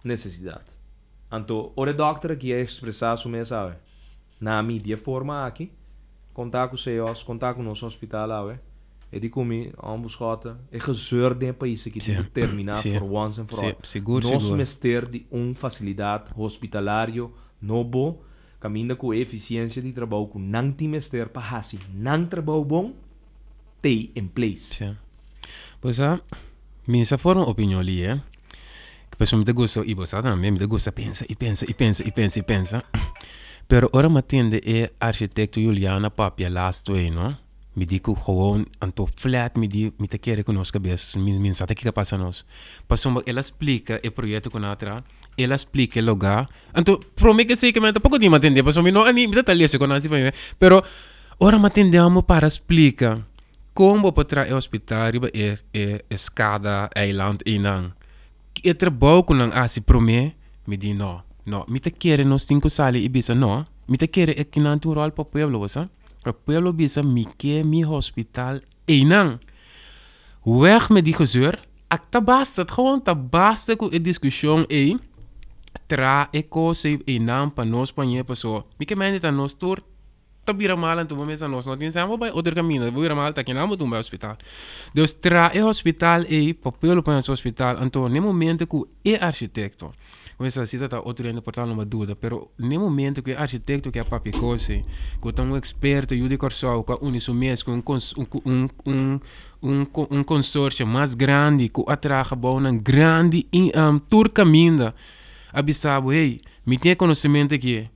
nesesidat. Anto, ora e dòkter aki a ekspresá su mes awe, Na mi, di e forma aki, kontá ku CEOS, kontá ku nos hospital awe, e di ku mi, Ombu Schotte, e gezeur den e pais aki tin ku terminá for once and for all. Nos mester di un fasilidat hospitalario nobo, kaminda ku e efisiensia di trabou ku nan tin mester pa hasi nan trabou bon, t'ei in place.
Pues a, mi sa forma opinion li, eh. Pasobra mi ta gusta, i bo sa tambe, mi ta gusta pensa i pensa i pensa i pensa i pensa. Pero ora mi a tende e architekto Juliana papia lastu ei no, mi di ku gewoon anto flat mi di mi ta kere ku nos kabes mi mi no sa ta kiko a pasa nos. Pasobra el a splika e proyekto ku nan a traha, el a splika e lugá, anto prome ke esei ke mi tampoco tin mi a tende pasobra mi no a ni mi ta ta lesa ku nan si pa mi pero ora mi a tende amo para splika Kon bo por traha e hospital riba e e eskada eiland einan? E trabou ku nan hasi promé, mi di no, no. Mi ta kere nos tin ku sali i bisa no. Mi ta kere e kinan tin un ròl pa pueblo, bo sa. Pa pueblo bisa mi ke mi hospital einan. Wèg mi di gezeur, a ta basta, gewoon ta basta ku e diskushon ei traha e kos ei einan pa nos pañe paso mi ke mende ta nos tur. Ta bira mal anto bo mester nos no tin sa bo bai otro caminda bo bira mal ta kinan bo tumba e hospital dus traha e hospital ey pa pueblo pone su hospital anto na e momento cu e architecto Kumesa si ta ta otro hende por ta lo duda, pero n'e momento ku e architekto ke a papia kos ei, ku ta un eksperto yu di Kòrsou ku a uni su mes ku un un un un un konsorsio mas grandi ku a traha gebounan grandi i tur kaminda a bisa bo hey mi tin e konosementu aki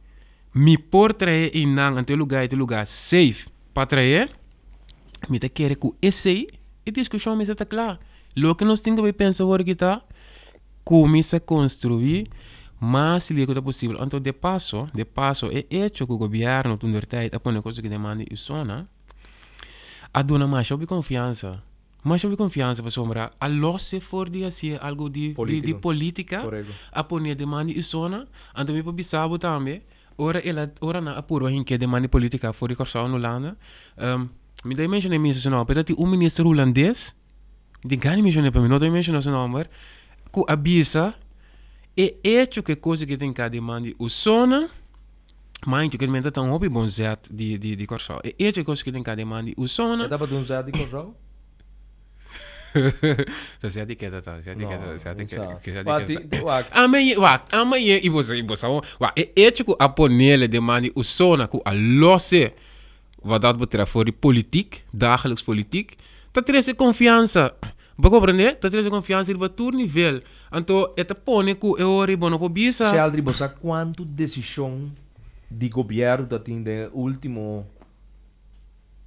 mi por trahe einan anto e lugá ei ta un lugá safe pa trahe mi ta kere ku esei e diskushon mester ta kla loke nos tin ku bai pensa awor aki ta Kuminsá konstruí mas lihe ku ta posibel. Anto de paso, de paso e echo ku gobièrnu toen der tijd a pone kos aki den man di Usona a duna masha hopi konfiansa. Masha hopi konfiansa pasobra a lòs e for di hasi algu di di polítika, a pone den man di Usona. Anto mi por bisa bo tambe ora el a ora nan a purba hink'é den man di polítika for di Kòrsou na Hulanda, mi ta menshoná e minister su nòmber, pero ta tin un minister hulandes. Di gana mencioné pa mi no ta mencioná su nomber, ku a bisa e hecho ku e kos aki tin ka deman di Usona, mancho ke mester ta un hopi bon zet di di di Kòrsou. E hecho ku e kos aki tin ka deman di Usona.
E tabata un zet di Kòrsou?
Ta zet di ke ta ta, zet di ke ta, zet di ke, zet di ke ta. Ame ye, wak, ame ye i bo sa, i bo sa, wak, e hecho ku a ponele deman di Usona ku a lose. Wat dat betreft voor di politiek, dagelijks politiek, ta trese konfiansa. Bo komprendé? Ta trese konfiansa riba tur nivel. Anto e ta pone ku e ora bo no por bisa.
Sheldry, bo sa kuantu desishon di gobièrnu ta tin den e último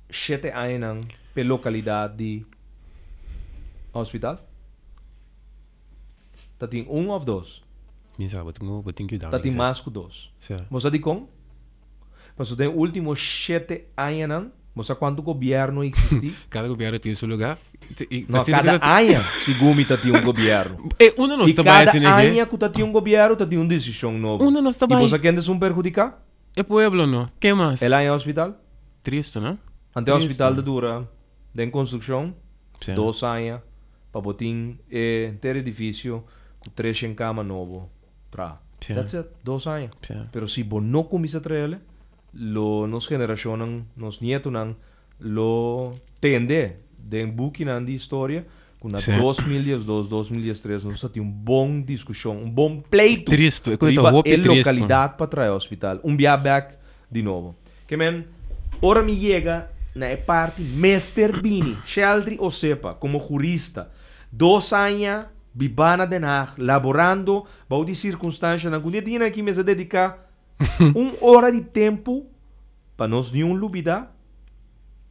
shete añanan p'e lokalidat di hospital? Ta tin un òf dos?
Mi sa, bo tin ku, bo tin ku yuda mi.
Ta tin mas ku dos. Bo sa dikon? Pasobra den último shete añanan, bo sa kuantu gobièrnu a eksistí?
Kada gobièrnu tin su lugá.
No, kada aña, segun mi, ta tin un gobièrnu.
E unda nos ta bai asina
ke? I kada aña ku ta tin un gobièrnu, ta tin un desishon nobo.
Unda nos ta bai?
I bo sa kende esun perhudiká?
E pueblo no. Ken mas?
El aña hospital?
Tristu, no?
Ante hospital ta dura den konstrukshon dos aña pa bo tin e henter edifisio ku treshen kama nobo traha. That's it, dos aña. Pero si bo no kuminsá trael, lo nos generashonnan, nos nietonan lo tende den bukinan di historia ku na 2012, 2013 nos a tin un bon diskushon, un bon pleitu
Tristu, e koe ta
riba
hopi
e
tristu.
lokalidat pa traha e hospital. Un bia bèk di nobo. Ke men, ora mi yega na e parti mester bini Sheldry Osepa komo hurista, dos aña bibá na Den Haag, laborando bou di sirkunstanshanan ku ni e dianan aki mester dediká un ora di tempu pa nos niun lubidá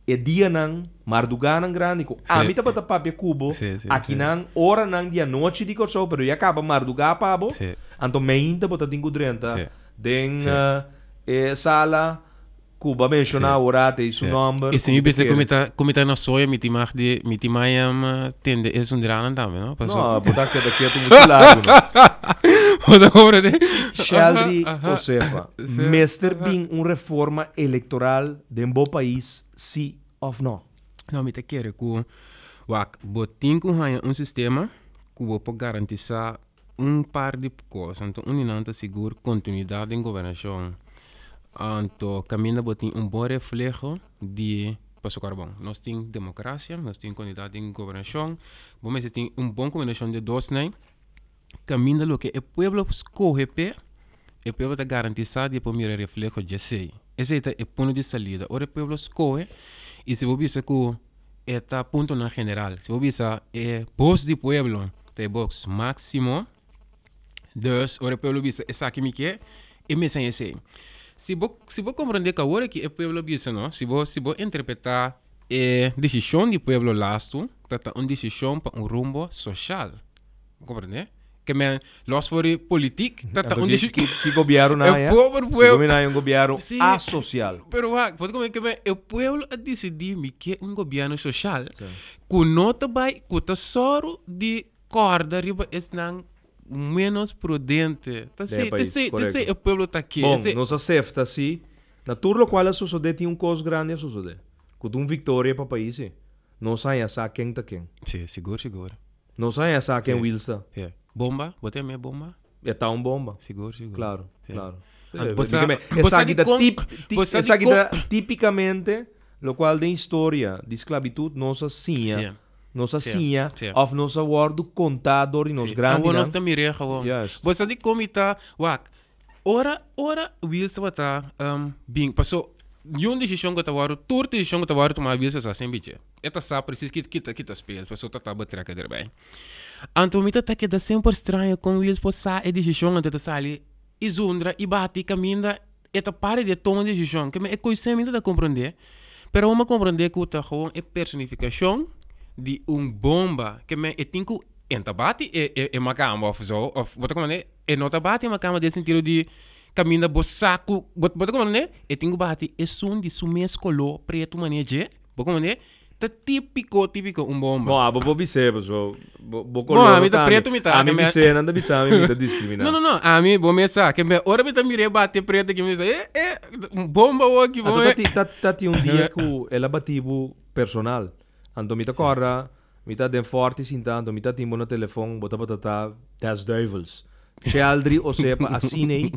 e dianan, mardugánan grandi ku ami tabata papia ku bo akinan oranan di anochi di Kòrsou, pero ya kaba mardugá pa bo, anto meinta bo ta tin ku drenta den e sala ku bo a menshoná awor te i su nòmber.
I si mi bisa ku mi ta ku mi ta na soya mi tin mag di mi tin mai tende e zundranan tambe no
paso. No, bo ta keda ketu muchu largu no.
Bo ta komprende?
Sheldry Osepa, mester bin un reforma elektoral den bo pais si of no?
No, mi ta kere ku wak bo tin ku haña un sistema ku bo por garantisá un par di kos. Anto un di nan ta sigur kontinuidat den gobernashon. Anto kaminda bo tin un bon refleho di pasobra bon nos tin demokrasia, nos tin kontinuidat den gobernashon, bo mester tin un bon kombinashon di e dosnan kaminda loke e pueblo skohe p'e, e pueblo ta garantisá di por mira refleho djesei. Esei ta e punto di salida. Ora e pueblo skohe i si bo bisa ku E ta puntonan general. Si bo bisa e bos di pueblo ta e bos máksimo, dus ora e pueblo bisa esaki mi ke, e mester esei. Si bo si bo komprondé ku awor aki e pueblo bisa no, si bo si bo interpretá e desishon di pueblo lastu ta ta un desishon pa un rumbo soshal. Bo komprendé? Ke men los for di politiek ta ta un
Ki, ki, ki gobierno na
E
haya?
pober
Si
pueblo.
gomi na haya un gobierno
Sí.
asocial.
Pero wak, bo ta komprendé ke men e pueblo a disidí mi ke un gobierno soshal ku no ta bai ku ta sòru di kòrda riba esnan menos prudente. Ta
Den e
esei, ta
pais,
esei, ta esei
korekto.
e pueblo ta ke.
Bon,
Esei.
nos a sefta si na tur lokual a sosodé tin un kos grandi a sosodé, ku ta un viktoria pa pais ei. Nos a haña sa ken ta ken.
Sí, sigur, sigur.
Nos a haña sa ken Wiels ta.
Sí. Bomba? Bo ta yam'é bomba?
E ta un bomba.
Sigur, sigur.
Claro,
Sí.
claro.
Anto bo sa,
Esaki
bo sa di
ta
kon,
tip,
bo sa di
esaki
kon.
ta tipicamente locual den historia di sclavitud nos a siña
Sí.
Nos a siña of nos a wòrdu kontá dor di nos grandinan.
Awor nos ta mir'é gewoon.
Juist.
Bo sa di kon mi ta wak. Ora ora Wiels tabata bin paso niun desishon ku ta wòrdu tur desishon ku ta wòrdu tumá Wiels a sa sin bichi. E ta sa presis ki ki ta speel paso ta ta betrek derbij. Anto mi ta ta keda semper straño kon Wiels por sa e desishon anto e ta sali i zundra i bati kaminda E ta parti di e toma di desishon. Ke men e koise mi ta ta komprondé, pero awor mi a komprondé ku ta gewoon e personifikashon di un bomba. Ke men e tin ku e ta bati e e e makamba òf zo, òf bo ta komprondé? E no ta bati e makamba den sentido di kaminda bo sa ku bo bo ta komprondé? E tin ku bati esun di su mes koló pretu manera dje, bo komprondé? Ta típiko, típiko un bomba.
Bon, abo por bis'é, paso bo, bo
Bon,
kolor
ami
no
ta
ta
pretu
ami.
mi ta,
Ami
ke me-
bis'é, nan ta bisa mi, mi ta diskriminá.
No, no, no, ami, bo mes sa, ke me ora mi ta mir'é bati pretu aki, mi bisa, eh, eh, un bomba awor aki,
Anto
bo
ta ti, ta, ta tin un dia ku el a bati bo personal. Anto mi ta kòrda, mi ta den Forti sintá, anto mi ta tin bo na telefon, bo tabata ta des duivels. Sheldry Osepa asina ei,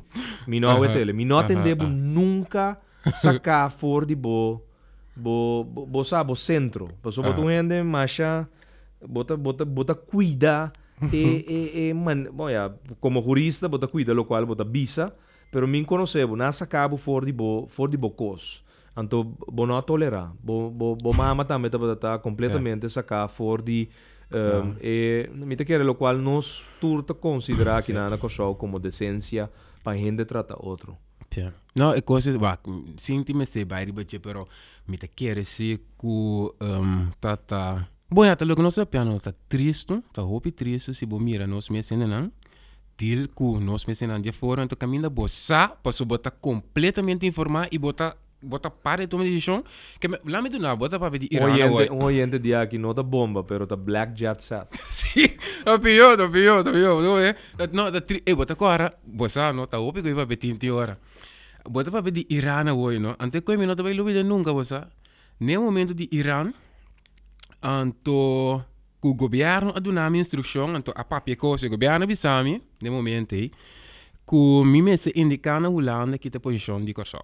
mi no a wet'el. Mi no a tende bo nunka Saká for di bo bo bo sa bo sentro. Pasobra bo ta un hende masha bo ta bo ta bo ta kuida e e e man bon ya komo hurista bo ta kuida lokual bo ta bisa pero mi konosé bo nan a saka bo for di bo for di bo kos. Anto bo no a tolerá. Bo bo bo mama tambe tabata ta kompletamente saká for di e mi ta kere lokual nos tur ta konsiderá akinan na Kòrsou komo desensia pa hende trata otro.
Sí. No, e kos es, wak, sin ti mester bai riba dje, pero mi ta kere si ku um, ta ta, bon ya, ta loke nos ta piano ta tristu, ta hopi tristu si bo mira nos mes hendenan deal ku nos mes hendenan di afora, anto kaminda bo sa, pasobra bo ta kompletamente informá i bo ta bo ta para di tuma desishon, ke me, laat mi duna bo ta papia di
Un
Iran
oyente,
awor.
un oyente di aki no ta bomba, pero ta black jet set.
Sí, ta pió, ta pió, ta pió. No, eh. No, ta tri, eh, bo ta kora, bo sa, no, ta hopi ku e papia tin tin ora. Bo ta papia di Iran awor, no. Anto e koe mi no ta bai lubida nunka, bo sa. Ne momento di Iran, anto ku gobierno a duna mi instrukshon, anto a papia e kos, e gobierno a bisa mi, ne momento ei, ku mi mester indiká na Hulanda ki ta e posishon di Kòrsou.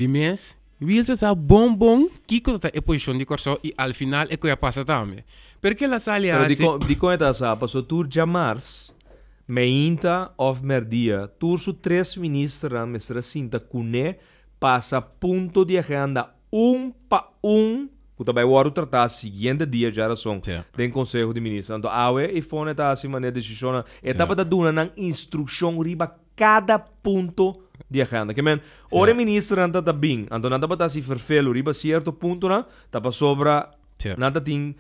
Di mes, Wilson sa bon bon kiko ta e posishon di Kòrsou i al final e koe a pasa tambe. Pero kila sali
Pero
hasi.
dikon, dikon e ta sa? Pasobra tur djamars, meinta òf mèrdia, tur su tres ministernan mester a sinta kuné pasa punto di agenda un pa un ku ta bai wòrdu tratá siguiente dia djarason den Konseho di Minister. Anto awe e fone ta hasi manera desishonnan. E tabata duna nan instrukshon riba kada punto di agenda. Ke men, ora e ministernan ta ta bin, anto nan tabata hasi ferfelu riba sierto puntonan, ta pasobra nan ta tin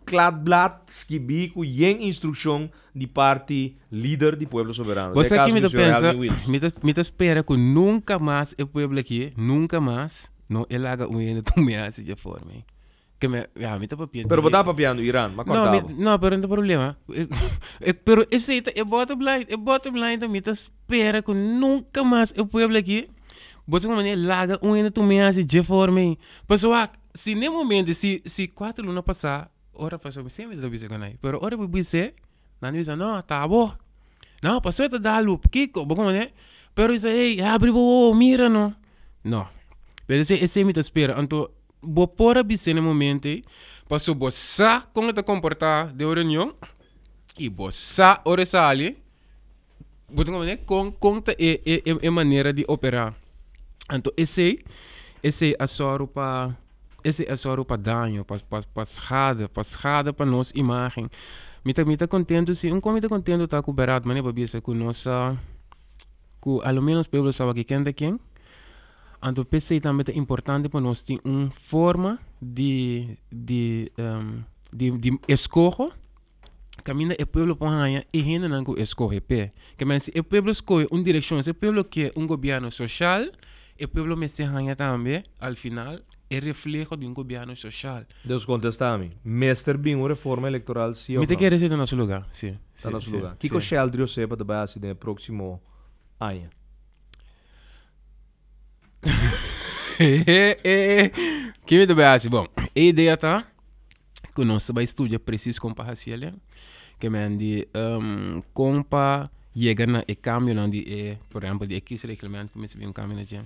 kladblad skibí ku yen instrukshon di parti lider di Pueblo Soberano.
Bo
Den e
sa ki
kaso
mi
di
ta
señor
pensa?
Helmin Wiels.
Mi ta, mi ta spera ku nunka mas e pueblo aki, nunka mas, no e laga un hende tuma e hasi dje forma ei. Ke me, ya, mi ta papia
Pero bo
di.
ta papiando Iran, m'a
No,
kòrda
mi,
bo.
no, pero no ta problema. Pero esei ta e bottom line, e bottom line ta mi ta spera ku nunka mas e pueblo aki, bo sa komo manera laga un hende tuma e hasi dje forma ei. Pasobra wak, si n'e momento, si, si kuater luna pasá, ora pasó mi semper ta bisa ku nan, pero ora bo bis'é, nan ta bisa no, ta abo. No, pasobra e ta dal bo, kiko? Bo komo manera? Pero bisa, ey, habri bo wowo, mira no. No. Pero esei, esei mi ta spera. Anto Bo por a bis'é na e momento ei, pasobra bo sa kon e ta komportá den un reunion i bo sa ora e sali, bo ta komprendé kon kon ta e e e manera di operá. Anto esei, esei a sòru pa esei a sòru pa daño, pa pa pa schade, pa schade pa nos imágen. Mi ta mi ta kontentu si, un kon mi ta kontentu ta ku bèrdat manera bo a bisa ku nos sa ku a lo ménos pueblo sa wak ken ta ken. Anto p'esei tambe ta importante pa nos tin un forma di di di di eskoho kaminda e pueblo por haña e hendenan ku e skohe p'e. Ke men si e pueblo skohe un direkshon, si e pueblo ke un gobièrnu soshal, e pueblo mester haña tambe al final e refleho di un gobièrnu soshal.
Dus kontestá mi, mester bin un reforma elektoral si òf
Mi ta
no?
kere si ta na su lugá, si.
Ta na su
Si,
lugá.
si.
Kiko Sheldry Osepa ta bai hasi den e próksimo aña?
Ke mi ta bai hasi? Bon, e idea ta ku nos ta bai studia presis kon pa hasi el. Ke men di kon pa yega na e kambionan di e, por ehempel di e kiesreglement ku mester bin un kambio na dje,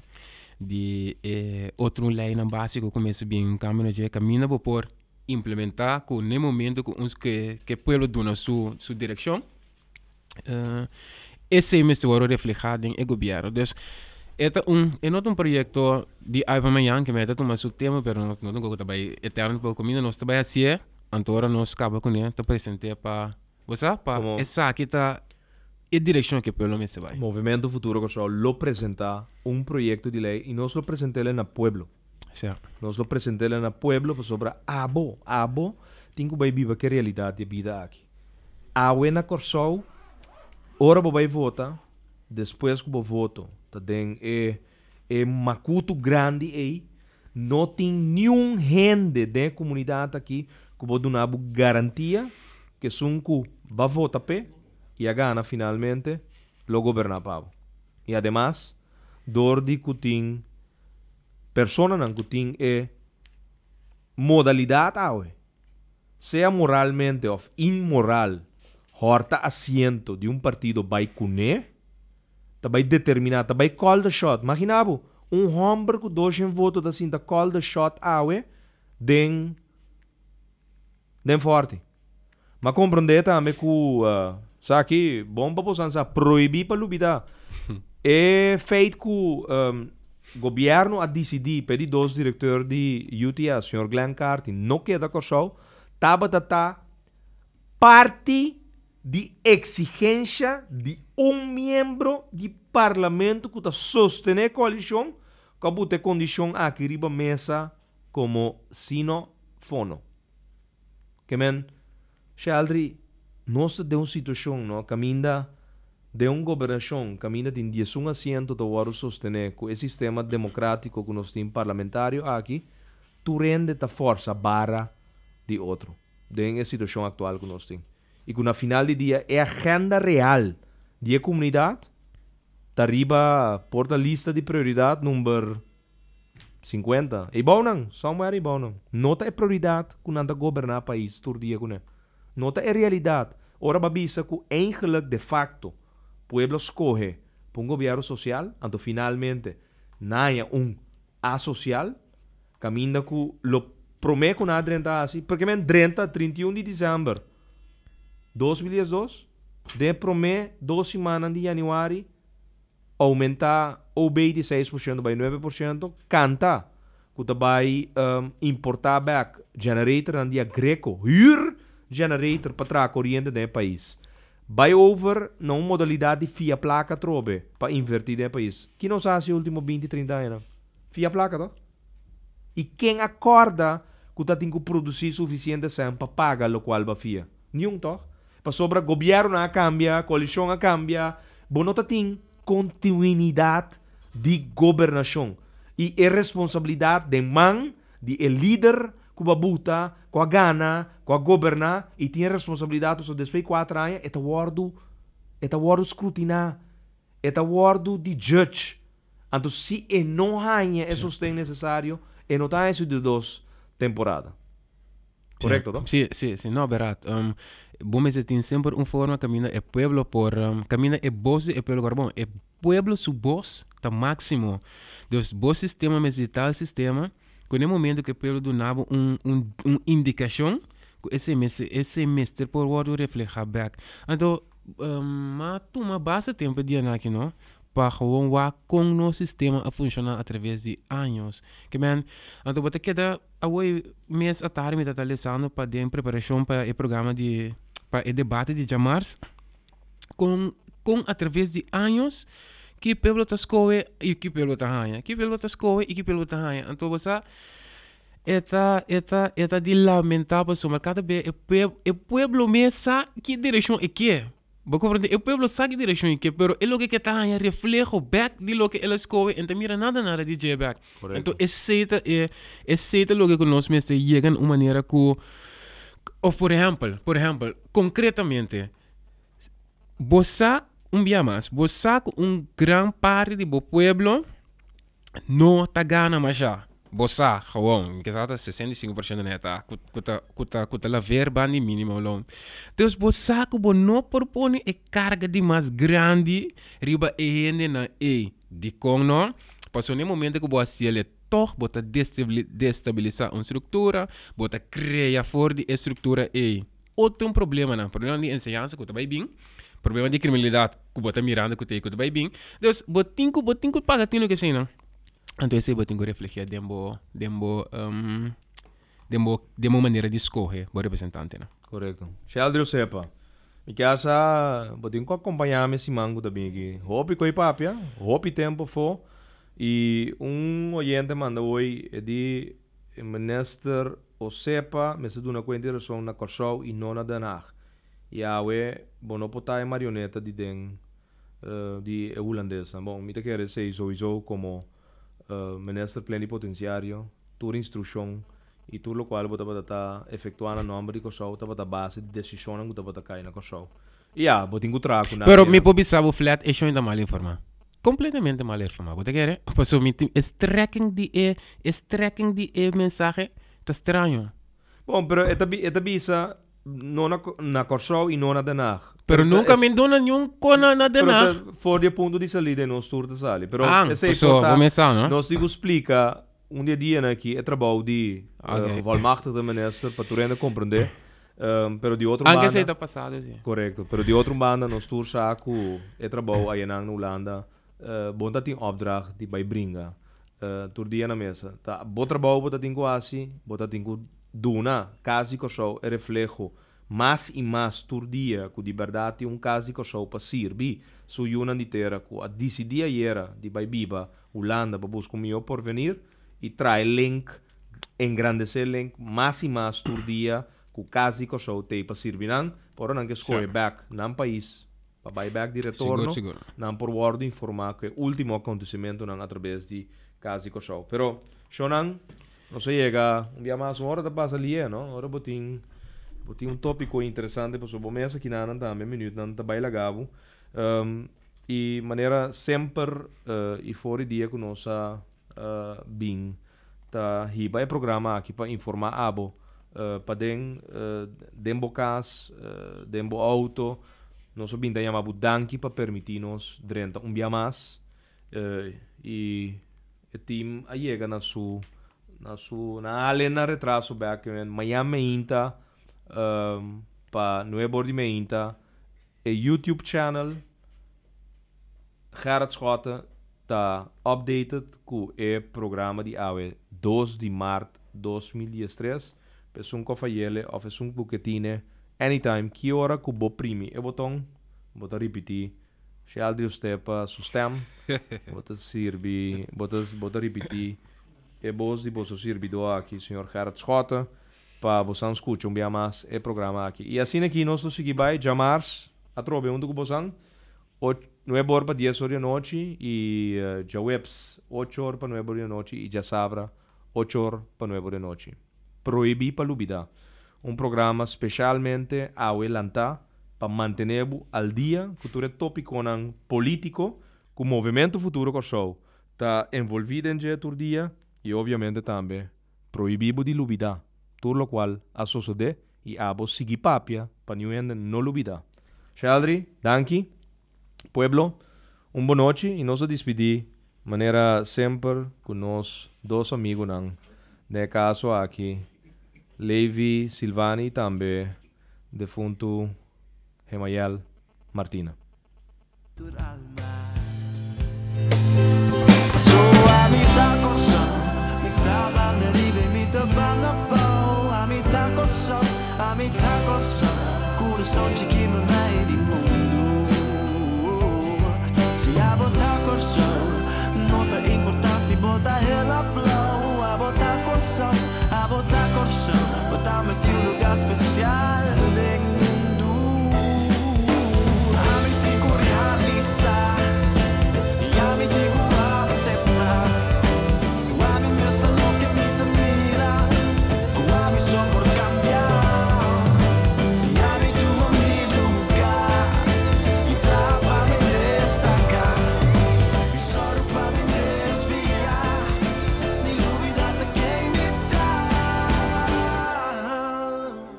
di e otro leinan básiko ku mester bin un kambio na dje, kaminda bo por. implementá ku n'e momento ku un ke ke pueblo duna su su direkshon esei mester wòrdu reflehá den e gobièrnu. Dus e ta un e no ta un proyekto di awe pa mañan ke mester tuma su tempu pero no no ta un kos ku ta bai eterno por kaminda nos ta bai hasié anto ora nos kaba kuné ta present'é pa bo sa pa esaki ta e direkshon ku e pueblo mester bai.
Movimento Futuro Kòrsou lo presentá un proyekto di lei i nos lo present'é na pueblo.
Sí.
Nos lo present'é na pueblo pasobra abo, abo tin ku bai biba ku e realidat di e bida aki. Awe na Kòrsou, ora bo bai vota, despues ku bo voto ta den e e makutu grandi ei, no tin niun hende den e komunidat aki ku bo duna bo garantia ku esun ku ba vota p'e i a gana finalmente lo goberná pa bo. I ademas, dor di ku tin personanan ku tin e modalidat awe, sea moralmente òf inmoral, hòrta asiento di un partido bai kuné, ta bai determiná, ta bai call the shot. Maginá bo, un hòmber ku doshen voto ta sinta call the shot awe den den Fòrti. M'a komprondé tambe ku sa aki bon pa boso sa prohibí pa lubidá. E feit ku gobièrnu a disidí pa e di dos direkteur di UTS, señor Glenn Carty, no keda Kòrsou, tabata ta parti di eksigensha di un miembro di parlamento ku ta sostené koalishon ku a buta e kondishon aki riba mesa komo sino fono. Ke men, Sheldry, nos ta den un situashon, no, kaminda den un gobernashon kaminda tin diesun asiento ta wòrdu sostené ku e sistema demokratiko ku nos tin parlamentario aki, tur hende ta fòrsa bara di otro den e situashon aktual ku nos tin. I ku na final di dia e agenda real di e komunidat ta riba por ta lista di prioridat number 50. E bounan, somewhere e bounan. No ta e prioridat ku nan ta goberná pais tur dia kuné. No ta e realidat. Ora bo a bisa ku eigenlijk de facto pueblo skohe pa un gobièrnu sosial, anto finalmente nan haña un asosial, kaminda ku lo promé ku nan a drenta hasi, porque men drenta 31 di desèmber 2012, den e promé dos simannan di yanüari, Oumentá OB di 6% bai 9%, kanta ku ta bai importá bèk generatornan di Aggreko, hür generator pa traha koriente den e pais. Bai over na un modalidat di fia plaka atrobe pa invertí den e pais. Ki nos a hasi e último 20, 30 añanan? Fia plaka to. I ken a kòrda ku ta tin ku produsí sufisiente sèn pa paga lokual bo a fia? Niun tòg? Pasobra gobièrnunan a kambia, koalishon a kambia, bo no ta tin kontinuidat di gobernashon i e responsabilidat den man di e lider ku bo a buta, ku a gana, ku a goberná i tin e responsabilidat pasobra despues di kuater aña e ta wòrdu e ta wòrdu skrutiná, e ta wòrdu di judge. Anto si e no haña e sosten nesesario e no ta haña su di dos temporada. Correcto, toch?
Sí, sí, sí. No, berat. Um, bo mester tin semper un forma caminda e pueblo por um, caminda e voz di e pueblo por bon. E pueblo su voz ta máximo. Dus bo sistema mester di tal sistema ku na e momento ku e pueblo duna bo un, un, un indicacion ku ese mester, ese mester por wordo refleha bek. Anto, um, ma tuma basta tempo e dianan aki, no? Pa gewoon wak kon nos sistema a funciona a traves di años. Ke men, anto bo ta keda Awor mes atardi mi ta ta lesando pa den preparashon pa e programa di pa e debate di djamars kon kon atraves di años ki pueblo ta skohe i ki pueblo ta haña ki pueblo ta skohe i ki pueblo ta haña anto bo sa e ta e ta e ta di lamenta pasobra kada be e e pueblo mes sa ki direkshon e ke. Bo komprende? E pueblo sa ki direkshon e ke, pero e loke ke ta haña refleho bèk di loke el a skohe, e no ta mira nada nada di dje bèk. Anto esei ta e, esei ta loke ku nos mester yega na un manera ku, òf por ehèmpel, por ehèmpel, konkretamente, bo sa, un bia mas, bo sa ku un gran parti di bo pueblo no ta gana masha. Bo sa, gewoon, mi sa ta 65% neta ku ku ta ku ta ku ta laver ban di minimum loon. Dus bo sa ku bo no por pone e karga di mas grandi riba e hendenan ei. Dikon no? Pasobra na e momento ku bo hasi el e. Tòg bo ta destabilisá un struktura, bo ta krea for di e struktura ei otro un problemanan, problemanan di enseñansa ku ta bai bin, problema di kriminalidat ku bo ta mirando ku ta ei ku ta bai bin. Dus bo tin ku bo tin ku paga tinu ku eseinan. Anto esei bo tin ku reflehá den bo den bo den bo den bo manera di skohe bo representantenan.
Korekto. Sheldrio Sepa, mi kier sa bo tin ku akompañá mi siman ku ta bin aki. Hopi koe papia, hopi tempu afó I un oyente manda hoy e di e minister Osepa mester duna cuenta y razon na Corsou y no na Den Haag. Y awe bo no por ta e marioneta di den di e Hulandesnan. Bon, mi ta kere esey souiso como minister plenipotenciario tur instruccion y tur locual bo tabata ta efectua na nomber di Corsou tabata base di decisionnan cu tabata cay na Corsou. Y ya, bo tin cu traha cu nan.
Pero mi por bisa bo flat e shon ta mal informa. Completamente mal informa. Bo ta kere? Pasobra mi tin e strekking di e, e strekking di e mensahe ta straño.
Bon, pero e ta e ta bisa no na na Kòrsou i no na Den Haag.
Pero nunka mi duna niun ko na na Den Haag.
Pero ta for di e punto di salida e nos tur ta sali. Pero Ah, esei por ta,
bo mes sa, no?
Nos tin ku splika un di e dianan aki e trabou di gevolmachtigde minister pa tur hende komprendé. Pero di otro
banda. Anke esei ta pasado si.
Korekto. Pero di otro banda nos tur sa ku e trabou ayanan na Hulanda bo ta tin opdracht di bai bringa tur dia na mesa. Ta bo trabou bo ta tin ku hasi, bo ta tin ku duna Kas di Kòrsou e refleho mas i mas tur dia ku di bèrdat tin un Kas di Kòrsou pa sirbi su yunan di tera ku a disidí ayera di bai biba Hulanda pa buska un mihó porvenir i trae link, engrandesé link mas i mas tur dia ku Kas di Kòrsou t'ei pa sirbi nan, pa ora nan ke skohe bèk nan pais pa bai bèk di retorno, nan por wòrdu informá ku e último akontesimentunan atrabes di Kas di Kòrsou. Pero, shownan, nos a yega un bia mas, un ora ta pasa lié, no? Ora bo tin bo tin un tópiko interesante pasobra bo mes akinanan tambe minütnan ta bai laga bo. I manera semper i for di dia ku nos a bin ta hiba e programa aki pa informa abo paden den bo cas, den bo auto. Nos a bin ta yama bo danki pa permiti nos drenta un bia mas y e team a yega na su na su na hale na retraso bek mañan meinta pa nuebe or di meinta e YouTube channel Gerrit Schotte ta updated ku e programa di awe dos di mart 2013. Pa esun ku a fayele òf esun ku ke tine anytime ki ora ku bo primi e boton bo ta ripití Sheldry Ostepa su stem bo ta sirbi bo ta bo ta ripití e bos di boso sirbidó aki señor Gerrit Schotte pa bosan skucha un bia mas e programa aki. I asina aki nos lo sigui bai djamars atrobe huntu ku bosan. Nuebe or pa dies or di anochi i djaweps ocho or pa nuebe or di anochi i djasabra ocho or pa nuebe or di anochi. Prohibí pa lubidá. Un programa speshalmente awe lantá pa mantené bo al dia ku tur e tópikonan polítiko ku Movementu Futuro Kòrsou ta envolví den dje tur dia i obviamente tambe prohibí bo di lubidá tur lokual a sosodé i abo sigui papia pa niun hende no lubidá. Sheldry, danki. Pueblo, un bonochi i nos a dispidí manera semper ku nos dos amigunan, den e kaso aki Levi Silvani i tambe defuntu Hemayel Martina.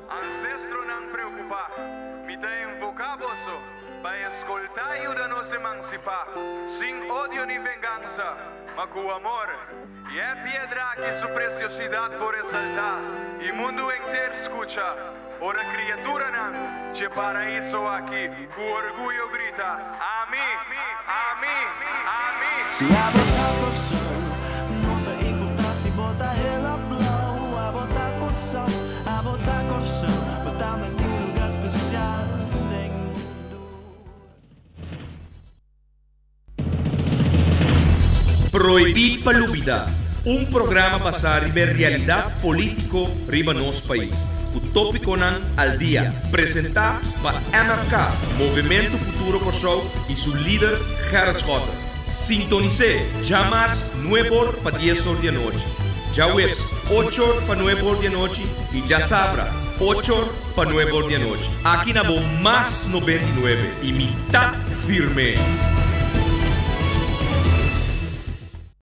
Ancestronan preocupá, mi ta invocá boso pa escoltá i yuda nos emancipá, sin odio ni vengansa. ma ku amor. I e piedra aki su presiosidat por resaltá, i mundu henter skucha, ora kriaturanan dje paraiso aki ku orguyo grita, Ami! Ami! Ami!
Si abo ta Kòrsou, no ta importá si bo ta hel òf blou. Abo ta Kòrsou, abo ta Kòrsou, bo tambe tin un lugá spesial den mundu.
Prohibí pa lubidá, un programa basá riba e realidat polítiko riba nos pais, ku tópikonan al dia, presentá pa MFK, Movementu Futuro Kòrsou i su lider Gerrit Schotte. Sintonis'é djamars nueb'or pa dies or di anochi, djaweps och'or pa nueb'or di anochi i djasabra och'or pa nueb'or di anochi. Aki na bo Mas 99 i mi ta firme!